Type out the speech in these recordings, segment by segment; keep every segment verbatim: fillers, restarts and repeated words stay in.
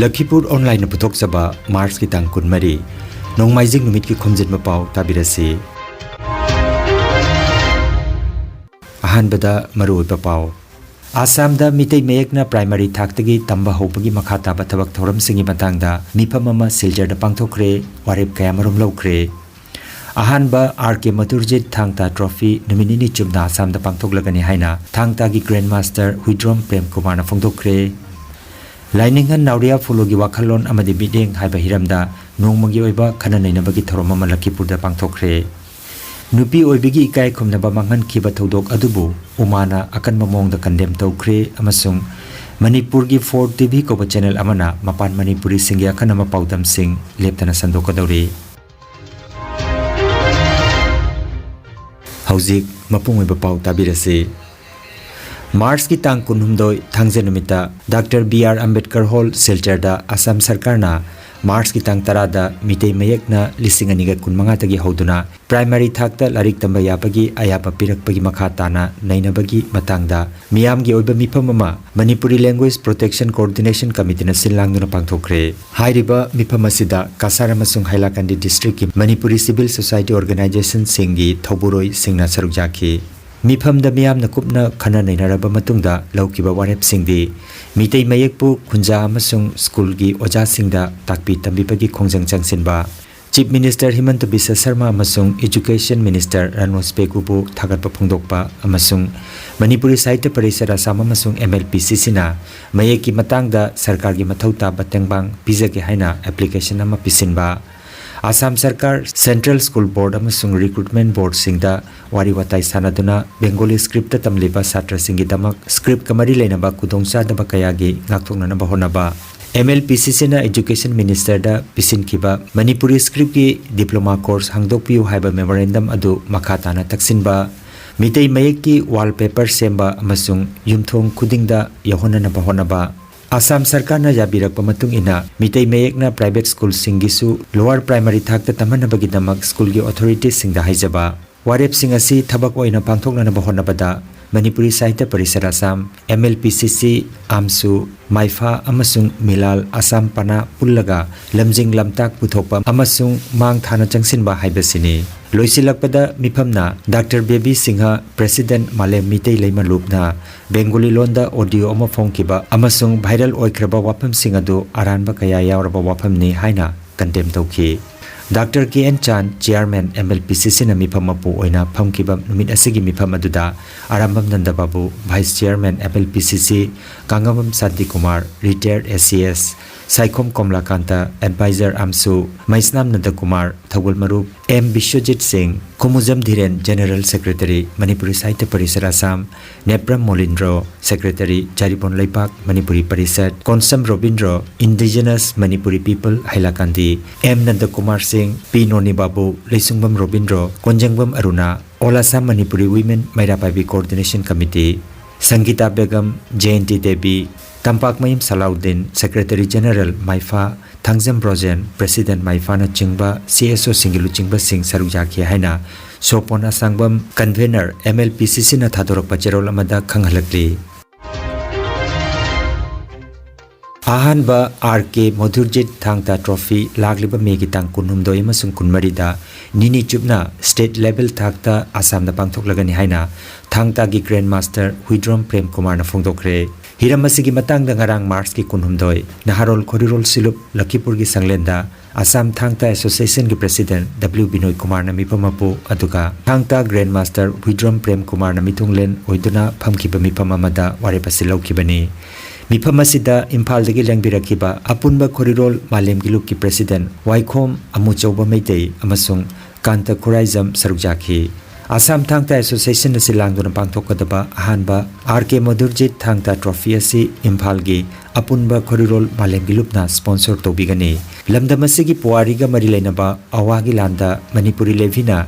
ꯂꯈꯤꯄꯨꯔ ꯑꯣꯟꯂꯥꯏꯟꯅ ꯄꯨꯊꯣꯛꯆꯕ ꯃꯥꯔꯆꯀꯤ ꯇꯥꯡ ꯀꯨꯟꯃꯔꯤ, ꯅꯣꯡꯃꯥꯏꯖꯤꯡ ꯅꯨꯃꯤꯠꯀꯤ ꯈꯣꯝꯖꯤꯟꯕ ꯄꯥꯎ ꯇꯥꯕꯤꯔꯁꯤ꯫ ꯑꯍꯥꯟꯕꯗ ꯃꯔꯨꯑꯣꯏꯕ ꯄꯥꯎ꯫ ꯑꯁꯥꯝꯗ ꯃꯤꯇꯩ ꯃꯌꯦꯛꯅ ꯄ꯭ꯔꯥꯏꯃꯔꯤ ꯊꯥꯛꯇꯒꯤ ꯇꯝꯕ ꯍꯧꯕꯒꯤ ꯃꯈꯥ ꯇꯥꯕ ꯊꯕꯛ ꯊꯧꯔꯝꯁꯤꯡꯒꯤ ꯃꯇꯥꯡꯗ ꯃꯤꯐꯝ ꯑꯃ ꯁꯤꯜꯆꯔꯗ ꯄꯥꯡꯊꯣꯛꯈ꯭ꯔꯦ, ꯋꯥꯔꯦꯞ ꯀꯌꯥꯃꯔꯨꯝ ꯂꯧꯈ꯭ꯔꯦ꯫ ꯑꯍꯥꯟꯕ ꯑꯥꯔ ꯀꯦ ꯃꯊꯨꯔꯖꯤꯠ ꯊꯥꯡ ꯇꯥ ꯇ꯭ꯔꯣꯐꯤ ꯅꯨꯃꯤꯠ ꯅꯤꯅꯤ ꯆꯨꯞꯅ ꯑꯁꯥꯝꯗ ꯄꯥꯡꯊꯣꯛꯂꯒꯅꯤ ꯍꯥꯏꯅ ꯊꯥꯡ ꯇꯥꯒꯤ ꯒ꯭ꯔꯦꯟ ꯃꯥꯁꯇꯔ ꯍꯨꯏꯗ꯭ꯔꯣꯝ ꯄ꯭ꯔꯦꯝ ꯀꯨꯃꯥꯔꯅ ꯐꯣꯡꯗꯣꯛꯈ꯭ꯔꯦ꯫ ꯂꯥꯏꯅꯤꯡꯍꯟ ꯅꯥꯎꯔꯤꯌꯥ ꯐꯣꯂꯣꯒꯤ ꯋꯥꯈꯜꯂꯣꯟ ꯑꯃꯗꯤ ꯃꯤꯠꯌꯦꯡ ꯍꯥꯏꯕ ꯍꯤꯔꯝꯗ ꯅꯣꯡꯃꯒꯤ ꯑꯣꯏꯕ ꯈꯟꯅ ꯅꯩꯅꯕꯒꯤ ꯊꯧꯔꯝ ꯑꯃ ꯂꯈꯤꯄꯨꯔꯗ ꯄꯥꯡꯊꯣꯛꯈ꯭ꯔꯦ꯫ ꯅꯨꯄꯤ ꯑꯣꯏꯕꯒꯤ ꯏꯀꯥꯏ ꯈꯨꯝꯅꯕ ꯃꯥꯡꯍꯟꯈꯤꯕ ꯊꯧꯗꯣꯛ ꯑꯗꯨꯕꯨ ꯎꯃꯥꯅ ꯑꯀꯟꯕ ꯃꯑꯣꯡꯗ ꯀꯟꯗꯦꯝ ꯇꯧꯈ꯭ꯔꯦ ꯑꯃꯁꯨꯡ ꯃꯅꯤꯄꯨꯔꯒꯤ ꯐꯣꯔ ꯇꯤ ꯚꯤ ꯀꯧꯕ ꯆꯦꯅꯦꯜ ꯑꯃꯅ ꯃꯄꯥꯟ ꯃꯅꯤꯄꯨꯔꯤꯁꯤꯡꯒꯤ ꯑꯈꯟꯅꯕ ꯄꯥꯎꯗꯝꯁꯤꯡ ꯂꯦꯞꯇꯅ ꯁꯟꯗꯣꯛꯀꯗꯧꯔꯤ꯫ ꯍꯧꯖꯤꯛ ꯃꯄꯨꯡ ꯑꯣꯏꯕ ꯄꯥꯎ ꯇꯥꯕꯤꯔꯁꯤ꯫ ꯃꯥꯔꯆꯀꯤ ꯇꯥꯡ ꯀꯨꯟꯍꯨꯝꯗꯣꯏ, ꯊꯥꯡꯖ ꯅꯨꯃꯤꯠꯇ doctor B R Ambedkar hall, ꯁꯤꯜꯆꯔꯗ ꯑꯁꯥꯝ ꯁꯔꯀꯥꯔꯅ ꯃꯥꯔꯆꯀꯤ ꯇꯥꯡ ꯇꯔꯥꯗ ꯃꯤꯇꯩ ꯃꯌꯦꯛꯅ ꯂꯤꯁꯤꯡ ꯑꯅꯤꯒ ꯀꯨꯟꯃꯉꯥꯗꯒꯤ ꯍꯧꯗꯨꯅ ꯄ꯭ꯔꯥꯏꯃꯔꯤ ꯊꯥꯛꯇ ꯂꯥꯏꯔꯤꯛ ꯇꯝꯕ ꯌꯥꯕꯒꯤ ꯑꯌꯥꯕ ꯄꯤꯔꯛꯄꯒꯤ ꯃꯈꯥ ꯇꯥꯅ ꯅꯩꯅꯕꯒꯤ ꯃꯇꯥꯡꯗ ꯃꯤꯌꯥꯝꯒꯤ ꯑꯣꯏꯕ ꯃꯤꯐꯝ ꯑꯃ ꯃꯅꯤꯄꯨꯔꯤ ꯂꯦꯡꯒ꯭ꯋꯦꯖ ꯄ꯭ꯔꯣꯇꯦꯛꯁꯟ ꯀꯣꯑꯣꯔꯗꯤꯅꯦꯁꯟ ꯀꯃꯤꯇꯤꯅ ꯁꯤꯜ ꯂꯥꯡꯗꯨꯅ ꯄꯥꯡꯊꯣꯛꯈ꯭ꯔꯦ꯫ ꯍꯥꯏꯔꯤꯕ ꯃꯤꯐꯝ ꯑꯁꯤꯗ ꯀꯁꯥꯔ ꯑꯃꯁꯨꯡ ꯍꯥꯏꯂꯥꯀꯟꯗꯤ ꯗꯤꯁꯇ꯭ꯔꯤꯛꯀꯤ ꯃꯅꯤꯄꯨꯔꯤ ꯁꯤꯚꯤꯜ ꯁꯣꯁꯥꯏꯇꯤ ꯑꯣꯔꯒꯅꯥꯏꯖꯦꯁꯟꯁꯤꯡꯒꯤ ꯊꯧꯕꯨꯔꯣꯏꯁꯤꯡꯅ ꯁꯔꯨꯛ ꯌꯥꯈꯤ꯫ ꯃꯤꯐꯝꯗ ꯃꯤꯌꯥꯝꯅ ꯀꯨꯞꯅ ꯈꯟꯅ ꯅꯩꯅꯔꯕ ꯃꯇꯨꯡꯗ ꯂꯧꯈꯤꯕ ꯋꯥꯔꯦꯞꯁꯤꯡꯗꯤ ꯃꯤꯇꯩ ꯃꯌꯦꯛꯄꯨ ꯈꯨꯟꯖꯥ ꯑꯃꯁꯨꯡ ꯁ꯭ꯀꯨꯜꯒꯤ ꯑꯣꯖꯥꯁꯤꯡꯗ ꯇꯥꯛꯄꯤ ꯇꯝꯕꯤꯕꯒꯤ ꯈꯣꯡꯖꯪ ꯆꯪꯁꯤꯟꯕ, ꯆꯤꯐ ꯃꯤꯅꯤꯁꯇꯔ ꯍꯤꯃꯟꯇ ꯕꯤꯁ꯭ꯋ ꯁꯔꯃ ꯑꯃꯁꯨꯡ ꯏꯖꯨꯀꯦꯁꯟ ꯃꯤꯅꯤꯁꯇꯔ ꯔꯥꯅꯣꯁ ꯄꯦꯒꯨꯕꯨ ꯊꯥꯒꯠꯄ ꯐꯣꯡꯗꯣꯛꯄ ꯑꯃꯁꯨꯡ ꯃꯅꯤꯄꯨꯔꯤ ꯁꯥꯍꯤꯇ꯭ꯌ ꯄꯔꯤꯁꯠ ꯑꯁꯥꯝ ꯑꯃꯁꯨꯡ ꯑꯦꯝ ꯑꯦꯜ ꯄꯤ ꯁꯤꯁꯤꯅ ꯃꯌꯦꯛꯀꯤ ꯃꯇꯥꯡꯗ ꯁꯔꯀꯥꯔꯒꯤ ꯃꯊꯧ ꯇꯥꯕ ꯇꯦꯡꯕꯥꯡ ꯄꯤꯖꯒꯦ ꯍꯥꯏꯅ ꯑꯦꯄ꯭ꯂꯤꯀꯦꯁꯟ ꯑꯃ ꯄꯤꯁꯤꯟꯕ, ꯑꯁꯥꯝ ꯁꯔꯀꯥꯔ ꯁꯦꯟꯇ꯭ꯔꯦꯜ ꯁ꯭ꯀꯨꯜ ꯕꯣꯔꯗ ꯑꯃꯁꯨꯡ ꯔꯤꯀ꯭ꯔꯨꯠꯃꯦꯟ ꯕꯣꯔꯗꯁꯤꯡꯗ ꯋꯥꯔꯤ ꯋꯥꯇꯥꯏ ꯁꯥꯟꯅꯗꯨꯅ ꯕꯦꯡꯒꯣꯂꯤ ꯁ꯭ꯀ꯭ꯔꯤꯞꯇ ꯇꯝꯂꯤꯕ ꯁꯥꯇ꯭ꯔꯁꯤꯡꯒꯤꯗꯃꯛ ꯁ꯭ꯀ꯭ꯔꯤꯞꯀ ꯃꯔꯤ ꯂꯩꯅꯕ ꯈꯨꯗꯣꯡꯆꯥꯗꯕ ꯀꯌꯥꯒꯤ ꯉꯥꯛꯊꯣꯛꯅꯅꯕ ꯍꯣꯠꯅꯕ, ꯑꯦꯝ ꯑꯦꯜ ꯄꯤ ꯁꯤꯁꯤꯅ ꯏꯖꯨꯀꯦꯁꯟ ꯃꯤꯅꯤꯁꯇꯔꯗ ꯄꯤꯁꯤꯟꯈꯤꯕ ꯃꯅꯤꯄꯨꯔꯤ ꯁ꯭ꯀ꯭ꯔꯤꯞꯀꯤ ꯗꯤꯄ꯭ꯂꯣꯃꯥ ꯀꯣꯔꯁ ꯍꯥꯡꯗꯣꯛꯄꯤꯌꯨ ꯍꯥꯏꯕ ꯃꯦꯃꯣꯔꯦꯟꯗꯝ ꯑꯗꯨ ꯃꯈꯥ ꯇꯥꯅ ꯇꯛꯁꯤꯟꯕ, ꯃꯤꯇꯩ ꯃꯌꯦꯛꯀꯤ ꯋꯥꯜꯄꯦꯄꯔ ꯁꯦꯝꯕ ꯑꯃꯁꯨꯡ ꯌꯨꯝꯊꯣꯡ ꯈꯨꯗꯤꯡꯗ ꯌꯧꯍꯟꯅꯅꯕ ꯍꯣꯠꯅꯕ, ꯑꯁꯥꯝ ꯁꯔꯀꯥꯔꯅ ꯌꯥꯕꯤꯔꯛꯄ ꯃꯇꯨꯡ ꯏꯟꯅ ꯃꯤꯇꯩ ꯃꯌꯦꯛꯅ ꯄ꯭ꯔꯥꯏꯚꯦꯠ ꯁ꯭ꯀꯨꯜꯁꯤꯡꯒꯤꯁꯨ ꯂꯣꯋꯔ ꯄ꯭ꯔꯥꯏꯃꯔꯤ ꯊꯥꯛꯇ ꯇꯝꯍꯟꯅꯕꯒꯤꯗꯃꯛ ꯁ꯭ꯀꯨꯜꯒꯤ ꯑꯣꯊꯣꯔꯤꯇꯤꯁꯤꯡꯗ ꯍꯥꯏꯖꯕ꯫ ꯋꯥꯔꯦꯞꯁꯤꯡ ꯑꯁꯤ ꯊꯕꯛ ꯑꯣꯏꯅ ꯄꯥꯡꯊꯣꯛꯅꯅꯕ ꯍꯣꯠꯅꯕꯗ Manipuri Sahitya Parishad Assam, M L P C ꯁꯤ, ꯑꯥꯝꯁꯨ, ꯃꯥꯏꯐꯥ ꯑꯃꯁꯨꯡ ꯃꯤꯂꯥꯜ ꯑꯁꯥꯝ ꯄꯅꯥ ꯄꯨꯜꯂꯒ ꯂꯝꯖꯤꯡ ꯂꯝꯇꯥꯛ ꯄꯨꯊꯣꯛꯄ ꯑꯃꯁꯨꯡ ꯃꯥꯡ ꯊꯥꯅ ꯆꯪꯁꯤꯟꯕ ꯍꯥꯏꯕꯁꯤꯅꯤ꯫ ꯂꯣꯏꯁꯤꯜꯂꯛꯄꯗ ꯃꯤꯐꯝꯅ ꯗꯥꯛꯇꯔ ꯕꯦꯕꯤ ꯁꯤꯡꯍ, ꯄ꯭ꯔꯦꯁꯤꯗꯦꯟꯠ ꯃꯥꯂꯦꯝ ꯃꯤꯇꯩ ꯂꯩꯃꯂꯨꯞꯅ ꯕꯦꯡꯒꯣꯂꯤ ꯂꯣꯟꯗ ꯑꯣꯗꯤꯑꯣ ꯑꯃ ꯐꯣꯡꯈꯤꯕ ꯑꯃꯁꯨꯡ ꯚꯥꯏꯔꯦꯜ ꯑꯣꯏꯈ꯭ꯔꯕ ꯋꯥꯐꯝꯁꯤꯡ ꯑꯗꯨ ꯑꯔꯥꯟꯕ ꯀꯌꯥ ꯌꯥꯎꯔꯕ ꯋꯥꯐꯝꯅꯤ ꯍꯥꯏꯅ ꯀꯟꯗꯦꯝ ꯇꯧꯈꯤ꯫ Doctor K N Chan, chairman, M L P C ꯁꯤꯅ ꯃꯤꯐꯝ ꯃꯄꯨ ꯑꯣꯏꯅ ꯐꯝꯈꯤꯕ ꯅꯨꯃꯤꯠ ꯑꯁꯤꯒꯤ ꯃꯤꯐꯝ ꯑꯗꯨꯗ ꯑꯔꯥꯝꯕꯝ ꯅꯟꯗꯕꯥꯕꯨ, vice chairman, M L P C ꯁꯤ, ꯀꯥꯡꯉꯝꯕꯝ ꯁꯥꯟꯇꯤꯀꯨꯃꯥꯔ, ꯔꯤꯇꯥꯌꯔ ꯑꯦ ꯁꯤ ꯑꯦꯁ, ꯁꯥꯏꯈꯣꯝ ꯀꯣꯝꯂꯥꯀꯥꯟꯇ, ꯑꯦꯗꯚꯥꯏꯖꯔ ꯑꯥꯝꯁꯨ, ꯃꯩꯁꯅꯥꯝ ꯅꯟꯗꯀꯨꯃꯥꯔ, ꯊꯧꯒꯜ ꯃꯔꯨꯞ, M Biswajit Singh, Khumujam Dhiren, general secretary, Manipuri Sahitya Parishad Assam, Nepram Molindro, secretary, Jaribon Leipak, Manipuri Parishad, Konsam Robindro, indigenous Manipuri people ꯍꯥꯏꯂꯥꯀꯥꯟꯗꯤ, M Nandakumar Singh, P Noni Babu, Leishungbam Robindro, Konjengbam Aruna, all Assam Manipuri women Meira Paibi coordination committee, Sangita Begum, Jayanti Devi, Tampakmayum Salauddin, secretary general ꯃꯥꯏꯐꯥ, ꯊꯥꯡꯖꯝ ꯕ꯭ꯔꯣꯖꯦꯟ, ꯄ꯭ꯔꯦꯁꯤꯗꯦꯟꯠ ꯃꯥꯏꯐꯥꯅꯆꯤꯡꯕ ꯁꯤ ꯑꯦꯁ ꯑꯣꯁꯤꯡꯒꯤ ꯂꯨꯆꯤꯡꯕꯁꯤꯡ ꯁꯔꯨꯛ ꯌꯥꯈꯤ ꯍꯥꯏꯅ ꯁꯣꯄꯣꯟ ꯑꯁꯥꯡꯕꯝ, convener, M L P C ꯁꯤꯅ ꯊꯥꯗꯣꯔꯛꯄ ꯆꯦꯔꯣꯜ ꯑꯃꯗ ꯈꯪꯍꯜꯂꯛꯂꯤ꯫ ꯑꯍꯥꯟꯕ ꯑꯥꯔ ꯀꯦ ꯃꯣꯙꯨꯔꯖꯤꯠ ꯊꯥꯡ ꯇꯥ ꯇ꯭ꯔꯣꯐꯤ ꯂꯥꯛꯂꯤꯕ ꯃꯦꯒꯤ ꯇꯥꯡ ꯀꯨꯟꯍꯨꯝꯗꯣꯏ ꯑꯃꯁꯨꯡ ꯀꯨꯟꯃꯔꯤꯗ ꯅꯤꯅꯤ ꯆꯨꯞꯅ ꯁ꯭ꯇꯦꯠ ꯂꯦꯚꯦꯜ ꯊꯥꯛꯇ ꯑꯁꯥꯝꯗ ꯄꯥꯡꯊꯣꯛꯂꯒꯅꯤ ꯍꯥꯏꯅ ꯊꯥꯡ ꯇꯥꯒꯤ ꯒ꯭ꯔꯦꯟ ꯃꯥꯁꯇꯔ ꯍꯨꯏꯗ꯭ꯔꯣꯝ ꯄ꯭ꯔꯦꯝ ꯀꯨꯃꯥꯔꯅ ꯐꯣꯡꯗꯣꯛꯈ꯭ꯔꯦ꯫ ꯍꯤꯔꯝ ꯑꯁꯤꯒꯤ ꯃꯇꯥꯡꯗ ꯉꯔꯥꯡ ꯃꯥꯔꯆꯀꯤ ꯀꯨꯟꯍꯨꯝꯗꯣꯏ ꯅꯍꯥꯔꯣꯜ ꯈꯣꯔꯤꯔꯣꯜ ꯁꯤꯂꯨꯞ ꯂꯈꯤꯄꯨꯔꯒꯤ ꯁꯪꯂꯦꯟꯗ ꯑꯁꯥꯝ ꯊꯥꯡ ꯇꯥ ꯑꯦꯁꯣꯁꯤꯌꯦꯁꯟꯒꯤ ꯄ꯭ꯔꯦꯁꯤꯗꯦꯟꯠ ꯗꯕ꯭ꯂꯤꯎ ꯕꯤꯅꯣꯏ ꯀꯨꯃꯥꯔꯅ ꯃꯤꯐꯝ ꯃꯄꯨ, ꯑꯗꯨꯒ ꯊꯥꯡ ꯇꯥ ꯒ꯭ꯔꯦꯟ ꯃꯥꯁꯇꯔ ꯍꯨꯏꯗ꯭ꯔꯣꯝ ꯄ꯭ꯔꯦꯝ ꯀꯨꯃꯥꯔꯅ ꯃꯤꯊꯨꯡꯂꯦꯟ ꯑꯣꯏꯗꯨꯅ ꯐꯝꯈꯤꯕ ꯃꯤꯐꯝ ꯑꯃꯗ ꯋꯥꯔꯦꯞ ꯑꯁꯤ ꯂꯧꯈꯤꯕꯅꯤ꯫ ꯃꯤꯐꯝ ꯑꯁꯤꯗ ꯏꯝꯐꯥꯜꯗꯒꯤ ꯂꯦꯡꯕꯤꯔꯛꯈꯤꯕ ꯑꯄꯨꯟꯕ ꯈꯣꯔꯤꯔꯣꯜ ꯃꯥꯂꯦꯝꯒꯤ ꯂꯨꯞꯀꯤ ꯄ꯭ꯔꯦꯁꯤꯗꯦꯟꯠ ꯋꯥꯏꯈꯣꯝ ꯑꯃꯨꯆꯧꯕ ꯃꯩꯇꯩ ꯑꯃꯁꯨꯡ ꯀꯥꯟꯇ ꯈꯨꯔꯥꯏꯖꯝ ꯁꯔꯨꯛ ꯌꯥꯈꯤ꯫ ꯑꯁꯥꯝ ꯊꯥꯡ ꯇꯥ ꯑꯦꯁꯣꯁꯤꯌꯦꯁꯟ ꯑꯁꯤ ꯂꯥꯡꯗꯨꯅ ꯄꯥꯡꯊꯣꯛꯀꯗꯕ ꯑꯍꯥꯟꯕ ꯑꯥꯔ ꯀꯦ ꯃꯣꯙꯨꯔꯖꯤꯠ ꯊꯥꯡ ꯇꯥ ꯇ꯭ꯔꯣꯐꯤ ꯑꯁꯤ ꯏꯝꯐꯥꯜꯒꯤ ꯑꯄꯨꯟꯕ ꯈꯣꯔꯤꯔꯣꯜ ꯃꯥꯂꯦꯝꯒꯤ ꯂꯨꯞꯅ ꯁ꯭ꯄꯣꯟꯁꯔ ꯇꯧꯕꯤꯒꯅꯤ꯫ ꯂꯝꯗꯝ ꯑꯁꯤꯒꯤ ꯄꯨꯋꯥꯔꯤꯒ ꯃꯔꯤ ꯂꯩꯅꯕ ꯑꯋꯥꯒꯤ ꯂꯥꯟꯗ ꯃꯅꯤꯄꯨꯔꯤ ꯂꯦꯚꯤꯅ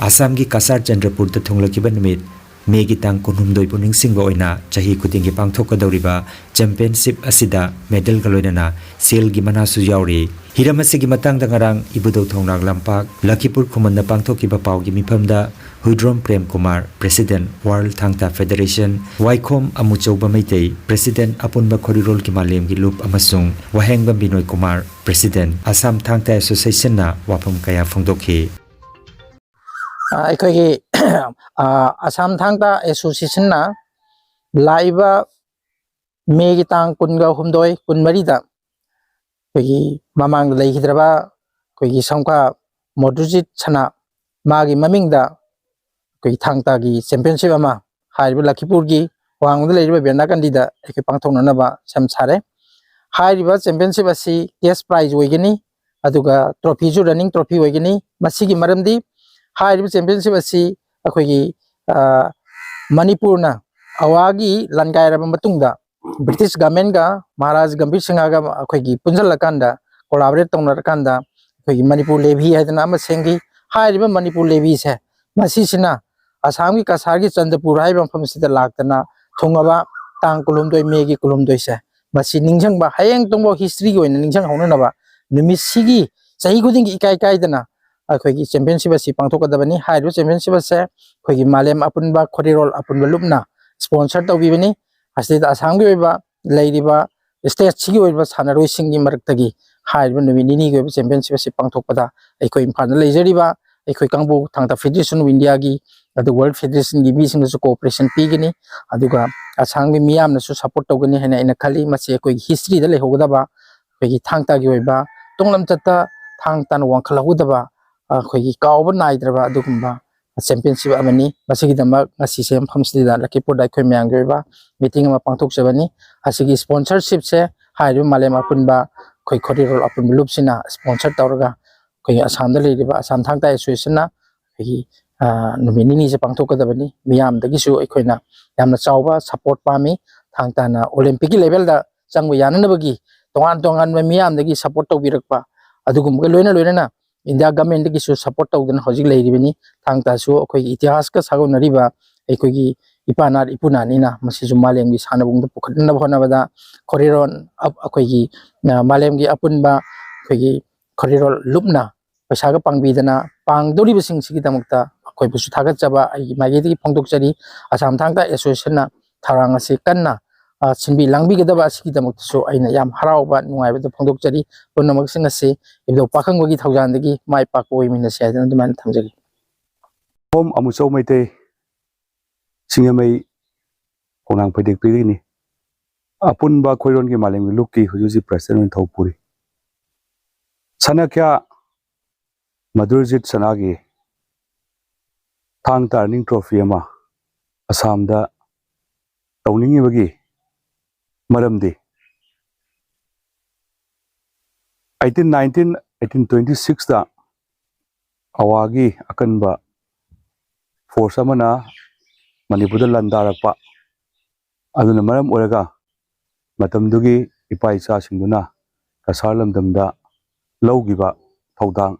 ꯑꯁꯥꯝꯒꯤ ꯀꯁꯥꯔ ꯆꯟꯗ꯭ꯔꯄꯨꯔꯗ ꯊꯨꯡꯂꯈꯤꯕ ꯅꯨꯃꯤꯠ ꯃꯦꯒꯤ ꯇꯥꯡ ꯀꯨꯟꯍꯨꯝꯗꯣꯏꯕꯨ ꯅꯤꯡꯁꯤꯡꯕ ꯑꯣꯏꯅ ꯆꯍꯤ ꯈꯨꯗꯤꯡꯒꯤ ꯄꯥꯡꯊꯣꯛꯀꯗꯧꯔꯤꯕ ꯆꯦꯝꯄꯤꯌꯟꯁꯤꯞ ꯑꯁꯤꯗ ꯃꯦꯗꯜꯒ ꯂꯣꯏꯅꯅ ꯁꯦꯜꯒꯤ ꯃꯅꯥꯁꯨ ꯌꯥꯎꯔꯤ꯫ ꯍꯤꯔꯝ ꯑꯁꯤꯒꯤ ꯃꯇꯥꯡꯗ ꯉꯔꯥꯡ ꯏꯕꯨꯙꯧ ꯊꯣꯡꯅꯥꯛ ꯂꯝꯄꯥꯛ, ꯂꯈꯤꯄꯨꯔ ꯈꯨꯃꯟꯗ ꯄꯥꯡꯊꯣꯛꯈꯤꯕ ꯄꯥꯎꯒꯤ ꯃꯤꯐꯝꯗ ꯍꯨꯏꯗ꯭ꯔꯣꯝ ꯄ꯭ꯔꯦꯝ ꯀꯨꯃꯥꯔ, ꯄ꯭ꯔꯦꯁꯤꯗꯦꯟꯠ, ꯋꯥꯔꯜꯗ ꯊꯥꯡ ꯇꯥ ꯐꯦꯗꯦꯔꯦꯁꯟ, ꯋꯥꯏꯈꯣꯝ ꯑꯃꯨꯆꯧꯕ ꯃꯩꯇꯩ, ꯄ꯭ꯔꯦꯁꯤꯗꯦꯟꯠ, ꯑꯄꯨꯟꯕ ꯈꯣꯔꯤꯔꯣꯜꯒꯤ ꯃꯥꯂꯦꯝꯒꯤ ꯂꯨꯞ ꯑꯃꯁꯨꯡ ꯋꯥꯍꯦꯡꯕꯝ ꯕꯤꯅꯣꯏ ꯀꯨꯃꯥꯔ, ꯄ꯭ꯔꯦꯁꯤꯗꯦꯟꯠ, ꯑꯁꯥꯝ ꯊꯥꯡ ꯇꯥ ꯑꯦꯁꯣꯁꯤꯌꯦꯁꯟꯅ ꯋꯥꯐꯝ ꯀꯌꯥ ꯐꯣꯡꯗꯣꯛꯈꯤ꯫ ꯑ, ꯑꯩꯈꯣꯏꯒꯤ, ꯑ, ꯑꯁꯥꯝ ꯊꯥꯡ ꯇꯥ ꯑꯦꯁꯣꯁꯤꯌꯦꯁꯟꯅ ꯂꯥꯛꯏꯕ ꯃꯦꯒꯤ ꯇꯥꯡ ꯀꯨꯟꯒ ꯍꯨꯝꯗꯣꯏ, ꯀꯨꯟꯃꯔꯤꯗ ꯑꯩꯈꯣꯏꯒꯤ ꯃꯃꯥꯡꯗ ꯂꯩꯈꯤꯗ꯭ꯔꯕ ꯑꯩꯈꯣꯏꯒꯤ ꯁꯝꯈꯥ ꯃꯣꯗꯨꯖꯤꯠ ꯁꯅꯥ, ꯃꯥꯒꯤ ꯃꯃꯤꯡꯗ ꯑꯩꯈꯣꯏꯒꯤ ꯊꯥꯡ ꯇꯥꯒꯤ ꯆꯦꯝꯄꯤꯌꯟꯁꯤꯞ ꯑꯃ ꯍꯥꯏꯔꯤꯕ ꯂꯈꯤꯄꯨꯔꯒꯤ ꯋꯥꯡꯃꯗ ꯂꯩꯔꯤꯕ ꯕꯦꯟꯗꯥ ꯀꯟꯗꯤꯗ ꯑꯩꯈꯣꯏ ꯄꯥꯡꯊꯣꯛꯅꯅꯕ ꯁꯦꯝ ꯁꯥꯔꯦ꯫ ꯍꯥꯏꯔꯤꯕ ꯆꯦꯝꯄꯤꯌꯟꯁꯤꯞ ꯑꯁꯤ ꯀꯦꯁ ꯄ꯭ꯔꯥꯏꯖ ꯑꯣꯏꯒꯅꯤ, ꯑꯗꯨꯒ ꯇ꯭ꯔꯣꯐꯤꯁꯨ ꯔꯟꯅꯤꯡ ꯇ꯭ꯔꯣꯐꯤ ꯑꯣꯏꯒꯅꯤ꯫ ꯃꯁꯤꯒꯤ ꯃꯔꯝꯗꯤ ꯍꯥꯏꯔꯤꯕ ꯆꯦꯝꯄꯤꯌꯟꯁꯤꯞ ꯑꯁꯤ ꯑꯩꯈꯣꯏꯒꯤ, ꯑ, ꯃꯅꯤꯄꯨꯔꯅ ꯑꯋꯥꯒꯤ ꯂꯥꯟꯒꯥꯏꯔꯕ ꯃꯇꯨꯡꯗ ꯕ꯭ꯔꯤꯇꯤꯁ ꯒꯃꯦꯟꯒ ꯃꯍꯥꯔꯥꯖ ꯒꯝꯚꯤꯔ ꯁꯤꯡꯍꯒ ꯑꯩꯈꯣꯏꯒꯤ ꯄꯨꯟꯁꯤꯜꯂꯀꯥꯟꯗ, ꯀꯣꯂꯥꯕꯣꯔꯦꯠ ꯇꯧꯅꯔꯀꯥꯟꯗ ꯑꯩꯈꯣꯏꯒꯤ ꯃꯅꯤꯄꯨꯔ ꯂꯦꯚꯤ ꯍꯥꯏꯗꯅ ꯑꯃ ꯁꯦꯝꯈꯤ꯫ ꯍꯥꯏꯔꯤꯕ ꯃꯅꯤꯄꯨꯔ ꯂꯦꯚꯤꯁꯦ, ꯃꯁꯤꯁꯤꯅ ꯑꯁꯥꯝꯒꯤ ꯀꯁꯥꯔꯒꯤ ꯆꯟꯗꯄꯨꯔ ꯍꯥꯏꯔꯤꯕ ꯃꯐꯝꯁꯤꯗ ꯂꯥꯛꯇꯅ ꯊꯨꯡꯉꯕ ꯇꯥꯡ ꯀꯨꯟꯍꯨꯝꯗꯣꯏ ꯃꯦꯒꯤ ꯀꯨꯟꯍꯨꯝꯗꯣꯏꯁꯦ, ꯃꯁꯤ ꯅꯤꯡꯁꯤꯡꯕ, ꯍꯌꯦꯡ ꯇꯨꯡꯐꯥꯎ ꯍꯤꯁꯇ꯭ꯔꯤꯒꯤ ꯑꯣꯏꯅ ꯅꯤꯡꯁꯤꯡꯍꯧꯅꯅꯕ ꯅꯨꯃꯤꯠꯁꯤꯒꯤ ꯆꯍꯤ ꯈꯨꯗꯤꯡꯒꯤ ꯏꯀꯥꯏ ꯀꯥꯏꯗꯅ ꯑꯩꯈꯣꯏꯒꯤ ꯆꯦꯝꯄꯤꯌꯟꯁꯤꯞ ꯑꯁꯤ ꯄꯥꯡꯊꯣꯛꯀꯗꯕꯅꯤ꯫ ꯍꯥꯏꯔꯤꯕ ꯆꯦꯝꯄꯤꯌꯟꯁꯤꯞ ꯑꯁꯦ ꯑꯩꯈꯣꯏꯒꯤ ꯃꯥꯂꯦꯝ ꯑꯄꯨꯟꯕ ꯈꯣꯔꯤꯔꯣꯜ ꯑꯄꯨꯟꯕ ꯂꯨꯞꯅ ꯁ꯭ꯄꯣꯟꯁꯔ ꯇꯧꯕꯤꯕꯅꯤ꯫ ꯑꯁꯤꯗ ꯑꯁꯥꯝꯒꯤ ꯑꯣꯏꯕ ꯂꯩꯔꯤꯕ ꯁ꯭ꯇꯦꯠꯁꯤꯒꯤ ꯑꯣꯏꯕ ꯁꯥꯟꯅꯔꯣꯏꯁꯤꯡꯒꯤ ꯃꯔꯛꯇꯒꯤ ꯍꯥꯏꯔꯤꯕ ꯅꯨꯃꯤꯠ ꯅꯤꯅꯤꯒꯤ ꯑꯣꯏꯕ ꯆꯦꯝꯄꯤꯌꯟꯁꯤꯞ ꯑꯁꯤ ꯄꯥꯡꯊꯣꯛꯄꯗ ꯑꯩꯈꯣꯏ ꯏꯝꯐꯥꯜꯗ ꯂꯩꯖꯔꯤꯕ ꯑꯩꯈꯣꯏ ꯀꯥꯡꯕꯨ ꯊꯥꯡ ꯇꯥ ꯐꯦꯗꯦꯔꯦꯁꯟ ꯑꯣꯐ ꯏꯟꯗꯤꯌꯥꯒꯤ, ꯑꯗꯨ ꯋꯥꯔꯜ ꯐꯦꯗꯦꯔꯦꯁꯟꯒꯤ ꯃꯤꯁꯤꯡꯅꯁꯨ ꯀꯣꯑꯣꯄꯔꯦꯁꯟ ꯄꯤꯒꯅꯤ, ꯑꯗꯨꯒ ꯑꯁꯥꯝꯒꯤ ꯃꯤꯌꯥꯝꯅꯁꯨ ꯁꯞꯄꯣꯔꯠ ꯇꯧꯒꯅꯤ ꯍꯥꯏꯅ ꯑꯩꯅ ꯈꯜꯂꯤ꯫ ꯃꯁꯤ ꯑꯩꯈꯣꯏꯒꯤ ꯍꯤꯁꯇ꯭ꯔꯤꯗ ꯂꯩꯍꯧꯒꯗꯕ, ꯑꯩꯈꯣꯏꯒꯤ ꯊꯥꯡ ꯇꯥꯒꯤ ꯑꯣꯏꯕ ꯇꯨꯡꯂꯝꯆꯠꯇ ꯊꯥꯡ ꯇꯥꯅ ꯋꯥꯡꯈꯠꯍꯧꯒꯗꯕ, ꯑꯩꯈꯣꯏꯒꯤ ꯀꯥꯎꯕ ꯅꯥꯏꯗ꯭ꯔꯕ ꯑꯗꯨꯒꯨꯝꯕ ꯆꯦꯝꯄꯤꯌꯟꯁꯤꯞ ꯑꯃꯅꯤ꯫ ꯃꯁꯤꯒꯤꯗꯃꯛ ꯉꯁꯤꯁꯦ ꯃꯐꯝꯁꯤꯗ ꯂꯈꯤꯄꯨꯔꯗ ꯑꯩꯈꯣꯏ ꯃꯌꯥꯝꯒꯤ ꯑꯣꯏꯕ ꯃꯤꯇꯤꯡ ꯑꯃ ꯄꯥꯡꯊꯣꯛꯆꯕꯅꯤ꯫ ꯑꯁꯤꯒꯤ ꯁ꯭ꯄꯣꯟꯁꯔꯁꯤꯞꯁꯦ ꯍꯥꯏꯔꯤꯕ ꯃꯥꯂꯦꯝ ꯑꯄꯨꯟꯕ ꯑꯩꯈꯣꯏ ꯈꯣꯔꯤꯔꯣꯜ ꯑꯄꯨꯟꯕ ꯂꯨꯞꯁꯤꯅ ꯁ꯭ꯄꯣꯟꯁꯔ ꯇꯧꯔꯒ ꯑꯩꯈꯣꯏꯒꯤ ꯑꯁꯥꯝꯗ ꯂꯩꯔꯤꯕ ꯑꯁꯥꯝ ꯊꯥꯡ ꯇꯥ ꯑꯦꯁꯣꯁꯤꯌꯦꯁꯟꯅ ꯑꯩꯈꯣꯏꯒꯤ, ꯑ, ꯅꯨꯃꯤꯠ ꯅꯤꯅꯤꯁꯦ ꯄꯥꯡꯊꯣꯛꯀꯗꯕꯅꯤ꯫ ꯃꯤꯌꯥꯝꯗꯒꯤꯁꯨ ꯑꯩꯈꯣꯏꯅ ꯌꯥꯝꯅ ꯆꯥꯎꯕ ꯁꯞꯄꯣꯔꯠ ꯄꯥꯝꯃꯤ꯫ ꯊꯥꯡ ꯇꯥꯅ ꯑꯣꯂꯦꯝꯄꯤꯛꯀꯤ ꯂꯦꯚꯦꯜꯗ ꯆꯪꯕ ꯌꯥꯅꯅꯕꯒꯤ ꯇꯣꯉꯥꯟ ꯇꯣꯉꯥꯟꯕ ꯃꯤꯌꯥꯝꯗꯒꯤ ꯁꯞꯄꯣꯔꯠ ꯇꯧꯕꯤꯔꯛꯄ, ꯑꯗꯨꯒꯨꯝꯕꯒ ꯂꯣꯏꯅ ꯂꯣꯏꯅꯅ ꯏꯟꯗꯤꯌꯥ ꯒꯃꯦꯟꯗꯒꯤꯁꯨ ꯁꯞꯄꯣꯔꯠ ꯇꯧꯗꯨꯅ ꯍꯧꯖꯤꯛ ꯂꯩꯔꯤꯕꯅꯤ꯫ ꯊꯥꯡ ꯇꯥꯁꯨ ꯑꯩꯈꯣꯏꯒꯤ ꯏꯇꯤꯍꯥꯁꯀ ꯁꯥꯒꯣꯟꯅꯔꯤꯕ ꯑꯩꯈꯣꯏꯒꯤ ꯏꯄꯥ ꯅꯥꯠ ꯏꯄꯨ ꯅꯥꯠꯅꯤꯅ ꯃꯁꯤꯁꯨ ꯃꯥꯂꯦꯝꯒꯤ ꯁꯥꯟꯅꯕꯨꯡꯗ ꯄꯨꯈꯠꯅꯕ ꯍꯣꯠꯅꯕꯗ ꯈꯣꯔꯤꯔꯣꯟ ꯑꯞ-, ꯑꯩꯈꯣꯏꯒꯤ, ꯑ, ꯃꯥꯂꯦꯝꯒꯤ ꯑꯄꯨꯟꯕ ꯑꯩꯈꯣꯏꯒꯤ ꯈꯣꯔꯤꯔꯣꯜ ꯂꯨꯞꯅ ꯄꯩꯁꯥꯒ ꯄꯥꯡꯕꯤꯗꯅ ꯄꯥꯡꯗꯧꯔꯤꯕꯁꯤꯡꯁꯤꯒꯤꯗꯃꯛꯇ ꯑꯩꯈꯣꯏꯕꯨꯁꯨ ꯊꯥꯒꯠꯆꯕ ꯑꯩꯒꯤ ꯃꯥꯏꯀꯩꯗꯒꯤ ꯐꯣꯡꯗꯣꯛꯆꯔꯤ꯫ ꯑꯁꯥꯝ ꯊꯥꯡ ꯇꯥ ꯑꯦꯁꯣꯁꯤꯌꯦꯁꯟꯅ ꯊꯧꯔꯥꯡ ꯑꯁꯤ ꯀꯟꯅ, ꯑ, ꯁꯤꯟꯕꯤ ꯂꯥꯡꯕꯤꯒꯗꯕ ꯑꯁꯤꯒꯤꯗꯃꯛꯇꯁꯨ ꯑꯩꯅ ꯌꯥꯝ ꯍꯔꯥꯎꯕ ꯅꯨꯡꯉꯥꯏꯕꯗꯨ ꯐꯣꯡꯗꯣꯛꯆꯔꯤ꯫ ꯄꯨꯝꯅꯃꯛꯁꯤꯡ ꯑꯁꯤ ꯏꯕꯨꯙꯧ ꯄꯥꯈꯪꯕꯒꯤ ꯊꯧꯖꯥꯜꯗꯒꯤ ꯃꯥꯏ ꯄꯥꯛꯄ ꯑꯣꯏꯃꯤꯟꯅꯁꯤ ꯍꯥꯏꯗꯨꯅ ꯑꯗꯨꯃꯥꯏꯅ ꯊꯝꯖꯒꯦ꯫ ꯈꯣꯝ ꯑꯃꯨꯆꯧ ꯃꯩꯇꯩ ꯁꯤꯡꯖꯃꯩ ꯈꯣꯡꯅꯥꯡ ꯐꯩꯗꯦꯛꯄꯤꯗꯒꯤꯅꯤ꯫ ꯑꯄꯨꯟꯕ ꯈꯣꯏꯔꯣꯟꯒꯤ ꯃꯥꯂꯦꯝꯒꯤ ꯂꯨꯞꯀꯤ ꯍꯧꯖꯤꯛ ꯍꯧꯖꯤꯛ ꯄ꯭ꯔꯁꯤꯗꯦꯟ ꯑꯣꯏꯅ ꯊꯧ ꯄꯨꯔꯤ꯫ ꯁꯅꯥꯈ꯭ꯌꯥ ꯃꯙꯨꯔꯖꯤꯠ ꯁꯅꯥꯒꯤ ꯊꯥꯡ ꯇꯥ ꯔꯟꯅꯤꯡ ꯇ꯭ꯔꯣꯐꯤ ꯑꯃ ꯑꯁꯥꯝꯗ ꯇꯧꯅꯤꯡꯉꯤꯕꯒꯤ ꯃꯔꯝꯗꯤ eighteen nineteen, eighteen twenty sixꯇ ꯑꯋꯥꯒꯤ ꯑꯀꯟꯕ ꯐꯣꯔꯁ ꯑꯃꯅ ꯃꯅꯤꯄꯨꯔꯗ ꯂꯥꯟꯗꯥꯔꯛꯄ ꯑꯗꯨꯅ ꯃꯔꯝ ꯑꯣꯏꯔꯒ ꯃꯇꯝꯗꯨꯒꯤ ꯏꯄꯥ ꯏꯆꯥꯁꯤꯡꯗꯨꯅ ꯀꯁꯥꯔ ꯂꯝꯗꯝꯗ ꯂꯧꯈꯤꯕ ꯊꯧꯗꯥꯡ,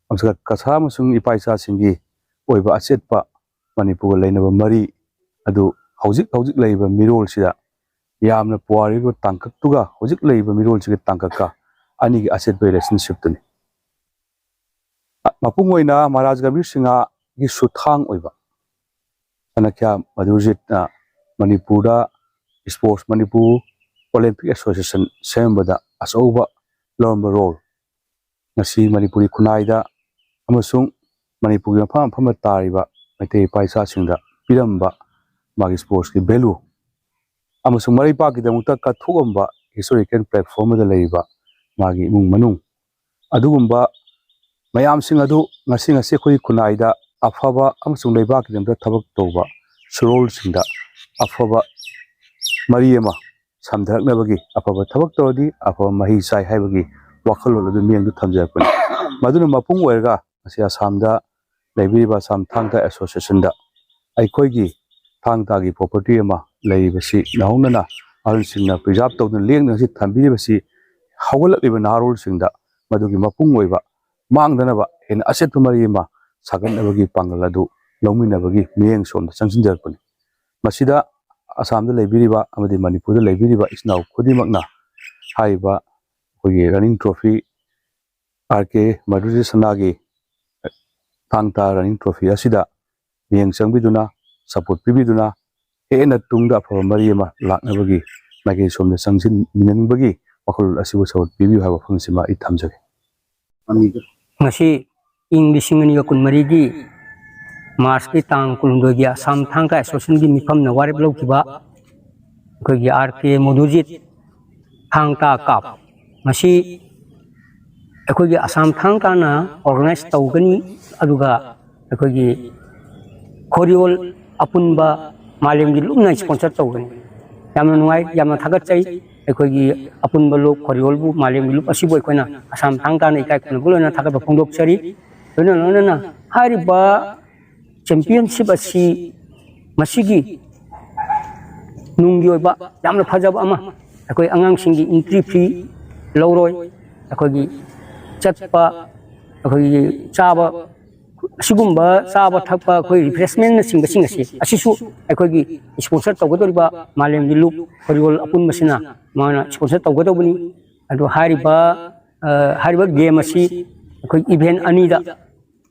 ꯑꯃꯁꯨꯡ ꯀꯁꯥꯔ ꯑꯃꯁꯨꯡ ꯏꯄꯥ ꯏꯆꯥꯁꯤꯡꯒꯤ ꯑꯣꯏꯕ ꯑꯆꯦꯠꯄ ꯃꯅꯤꯄꯨꯔꯒ ꯂꯩꯅꯕ ꯃꯔꯤ ꯑꯗꯨ ꯍꯧꯖꯤꯛ ꯍꯧꯖꯤꯛ ꯂꯩꯔꯤꯕ ꯃꯤꯔꯣꯜꯁꯤꯗ ꯌꯥꯝꯅ ꯄꯨꯋꯥꯔꯤꯒꯤ ꯇꯥꯡꯀꯛꯇꯨꯒ ꯍꯧꯖꯤꯛ ꯂꯩꯔꯤꯕ ꯃꯤꯔꯣꯜꯁꯤꯒꯤ ꯇꯥꯡꯀꯛꯀ ꯑꯅꯤꯒꯤ ꯑꯆꯦꯠꯄ ꯔꯤꯂꯦꯁꯟꯁꯤꯞꯇꯨꯅꯤ꯫ ꯃꯄꯨꯡ ꯑꯣꯏꯅ ꯃꯍꯥꯔꯥꯖ ꯒꯝꯚꯤꯔ ꯁꯤꯡꯍꯒꯤ ꯁꯨꯊꯥꯡ ꯑꯣꯏꯕ ꯆꯅꯈ꯭ꯌꯥ ꯃꯙꯨꯔꯖꯤꯠꯅ ꯃꯅꯤꯄꯨꯔꯗ ꯏꯁꯄꯣꯔꯠꯁ, ꯃꯅꯤꯄꯨꯔ ꯑꯣꯂꯦꯝꯄꯤꯛ ꯑꯦꯁꯣꯁꯤꯌꯦꯁꯟ ꯁꯦꯝꯕꯗ ꯑꯆꯧꯕ ꯂꯧꯔꯝꯕ ꯔꯣꯜ, ꯉꯁꯤ ꯃꯅꯤꯄꯨꯔꯤ ꯈꯨꯟꯅꯥꯏꯗ ꯑꯃꯁꯨꯡ ꯃꯅꯤꯄꯨꯔꯒꯤ ꯃꯐꯝ ꯃꯐꯝꯗ ꯇꯥꯔꯤꯕ ꯃꯩꯇꯩ ꯏꯄꯥ ꯏꯆꯥꯁꯤꯡꯗ ꯄꯤꯔꯝꯕ ꯃꯥꯒꯤ ꯏꯁꯄꯣꯔꯠꯁꯀꯤ ꯚꯦꯂꯨ ꯑꯃꯁꯨꯡ ꯃꯔꯩꯄꯥꯛꯀꯤꯗꯃꯛꯇ ꯀꯠꯊꯣꯛꯂꯝꯕ ꯍꯤꯁꯇꯣꯔꯤꯀꯦꯜ ꯄ꯭ꯂꯦꯠꯐꯣꯝ ꯑꯃꯗ ꯂꯩꯔꯤꯕ ꯃꯥꯒꯤ ꯏꯃꯨꯡ ꯃꯅꯨꯡ, ꯑꯗꯨꯒꯨꯝꯕ ꯃꯌꯥꯝꯁꯤꯡ ꯑꯗꯨ ꯉꯁꯤ ꯉꯁꯤ ꯑꯩꯈꯣꯏꯒꯤ ꯈꯨꯟꯅꯥꯏꯗ ꯑꯐꯕ ꯑꯃꯁꯨꯡ ꯂꯩꯕꯥꯛꯀꯤꯗꯃꯛꯇ ꯊꯕꯛ ꯇꯧꯕ ꯁꯨꯔꯣꯜꯁꯤꯡꯗ ꯑꯐꯕ ꯃꯔꯤ ꯑꯃ ꯁꯝꯊꯔꯛꯅꯕꯒꯤ, ꯑꯐꯕ ꯊꯕꯛ ꯇꯧꯔꯗꯤ ꯑꯐꯕ ꯃꯍꯩ ꯆꯥꯏ ꯍꯥꯏꯕꯒꯤ ꯋꯥꯈꯜꯂꯣꯟ ꯑꯗꯨ ꯃꯤꯠꯌꯦꯡꯗ ꯊꯝꯖꯔꯛꯄꯅꯤ꯫ ꯃꯗꯨꯅ ꯃꯄꯨꯡ ꯑꯣꯏꯔꯒ ꯉꯁꯤ ꯑꯁꯥꯝꯗ ꯂꯩꯕꯤꯔꯤꯕ ꯑꯁꯥꯝ ꯊꯥꯡ ꯇꯥ ꯑꯦꯁꯣꯁꯤꯌꯦꯁꯟꯗ ꯑꯩꯈꯣꯏꯒꯤ ꯊꯥꯡ ꯇꯥꯒꯤ ꯄ꯭ꯔꯣꯄꯔꯇꯤ ꯑꯃ ꯂꯩꯔꯤꯕꯁꯤ ꯅꯧꯍꯧꯅꯅ ꯑꯍꯜꯁꯤꯡꯅ ꯄ꯭ꯔꯤꯖꯥꯕ ꯇꯧꯗꯨꯅ ꯂꯦꯡꯗꯅ ꯉꯁꯤ ꯊꯝꯕꯤꯔꯤꯕꯁꯤ ꯍꯧꯒꯠꯂꯛꯂꯤꯕ ꯅꯍꯥꯔꯣꯜꯁꯤꯡꯗ ꯃꯗꯨꯒꯤ ꯃꯄꯨꯡ ꯑꯣꯏꯕ ꯃꯥꯡꯗꯅꯕ ꯍꯦꯟꯅ ꯑꯆꯦꯠꯄ ꯃꯔꯤ ꯑꯃ ꯁꯥꯒꯠꯅꯕꯒꯤ ꯄꯥꯡꯒꯜ ꯑꯗꯨ ꯂꯧꯃꯤꯟꯅꯕꯒꯤ ꯃꯤꯠꯌꯦꯡ ꯁꯣꯝꯗ ꯆꯪꯁꯤꯟꯖꯔꯛꯄꯅꯤ꯫ ꯃꯁꯤꯗ ꯑꯁꯥꯝꯗ ꯂꯩꯕꯤꯔꯤꯕ ꯑꯃꯗꯤ ꯃꯅꯤꯄꯨꯔꯗ ꯂꯩꯕꯤꯔꯤꯕ ꯏꯆꯤꯟ ꯏꯅꯥꯎ ꯈꯨꯗꯤꯡꯃꯛꯅ ꯍꯥꯏꯔꯤꯕ ꯑꯩꯈꯣꯏꯒꯤ running trophy, ꯑꯥꯔ ꯀꯦ ꯃꯙꯨꯔꯖꯤꯠ ꯁꯅꯥꯒꯤ ꯊꯥꯡ ꯇꯥ running trophy ꯑꯁꯤꯗ ꯃꯤꯠꯌꯦꯡ ꯆꯪꯕꯤꯗꯨꯅ, support ꯄꯤꯕꯤꯗꯨꯅ, ꯍꯦꯟꯅ ꯇꯨꯡꯗ ꯑꯐꯕ ꯃꯔꯤ ꯑꯃ ꯂꯥꯛꯅꯕꯒꯤ ꯃꯥꯏꯀꯩ ꯁꯣꯝꯗ ꯆꯪꯁꯤꯟꯃꯤꯟꯅꯅꯤꯡꯕꯒꯤ ꯋꯥꯈꯜꯂꯣꯟ ꯑꯁꯤꯕꯨ support ꯄꯤꯕꯤꯌꯨ ꯍꯥꯏꯕ ꯋꯥꯐꯝꯁꯤꯃ ꯑꯩ ꯊꯝꯖꯒꯦ꯫ ꯉꯁꯤ ꯏꯪ ꯂꯤꯁꯤꯡ ꯑꯅꯤꯒ ꯀꯨꯟꯃꯔꯤꯒꯤ ꯃꯥꯔꯁꯀꯤ ꯇꯥꯡ ꯀꯨꯟꯍꯨꯝꯗꯣꯏꯒꯤ ꯑꯁꯥꯝ ꯊꯥꯡ ꯇꯥ ꯑꯦꯁꯣꯁꯤꯌꯦꯁꯟꯒꯤ ꯃꯤꯐꯝꯅ ꯋꯥꯔꯦꯞ ꯂꯧꯈꯤꯕ ꯑꯩꯈꯣꯏꯒꯤ ꯑꯥꯔ ꯀꯦ ꯃꯣꯗꯨꯖꯤꯠ ꯊꯥꯡ ꯇꯥ ꯀꯥꯞ, ꯃꯁꯤ ꯑꯩꯈꯣꯏꯒꯤ ꯑꯁꯥꯝ ꯊꯥꯡ ꯇꯥꯅ organize ꯇꯧꯒꯅꯤ, ꯑꯗꯨꯒ ꯑꯩꯈꯣꯏꯒꯤ ꯈꯣꯔꯤꯌꯣꯜ ꯑꯄꯨꯟꯕ ꯃꯥꯂꯦꯝꯒꯤ ꯂꯨꯞꯅ sponsor ꯇꯧꯒꯅꯤ꯫ ꯌꯥꯝꯅ ꯅꯨꯡꯉꯥꯏ, ꯌꯥꯝꯅ ꯊꯥꯒꯠꯆꯩ꯫ ꯑꯩꯈꯣꯏꯒꯤ ꯑꯄꯨꯟꯕ ꯂꯨꯞ ꯈꯣꯔꯤꯌꯣꯜꯕꯨ, ꯃꯥꯂꯦꯝꯒꯤ ꯂꯨꯞ ꯑꯁꯤꯕꯨ ꯑꯩꯈꯣꯏꯅ ꯑꯁꯥꯝ ꯊꯥꯡ ꯇꯥꯅ ꯏꯀꯥꯏ ꯈꯨꯝꯅꯕ ꯂꯣꯏꯅ ꯊꯥꯒꯠꯄ ꯐꯣꯡꯗꯣꯛꯆꯔꯤ꯫ ꯂꯣꯏꯅ ꯂꯣꯏꯅꯅ ꯍꯥꯏꯔꯤꯕ championship ꯑꯁꯤ ꯃꯁꯤꯒꯤ ꯅꯨꯡꯒꯤ ꯑꯣꯏꯕ ꯌꯥꯝꯅ ꯐꯖꯕ ꯑꯃ, ꯑꯩꯈꯣꯏ ꯑꯉꯥꯡꯁꯤꯡꯒꯤ entry fee ꯂꯧꯔꯣꯏ, ꯑꯩꯈꯣꯏꯒꯤ ꯆꯠꯄ, ꯑꯩꯈꯣꯏꯒꯤ ꯆꯥꯕ, ꯑꯁꯤꯒꯨꯝꯕ ꯆꯥꯕ ꯊꯛꯄ, ꯑꯩꯈꯣꯏ refreshmentꯅꯆꯤꯡꯕꯁꯤꯡ ꯑꯁꯤ, ꯑꯁꯤꯁꯨ ꯑꯩꯈꯣꯏꯒꯤ sponsor ꯇꯧꯒꯗꯧꯔꯤꯕ ꯃꯥꯂꯦꯝꯒꯤ ꯂꯨꯞ ꯈꯣꯔꯤꯌꯣꯜ ꯑꯄꯨꯟꯕꯁꯤꯅ ꯃꯥꯅ sponsor ꯇꯧꯒꯗꯧꯕꯅꯤ꯫ ꯑꯗꯨ ꯍꯥꯏꯔꯤꯕ, ꯑ, ꯍꯥꯏꯔꯤꯕ game ꯑꯁꯤ ꯑꯩꯈꯣꯏ event ꯑꯅꯤꯗ,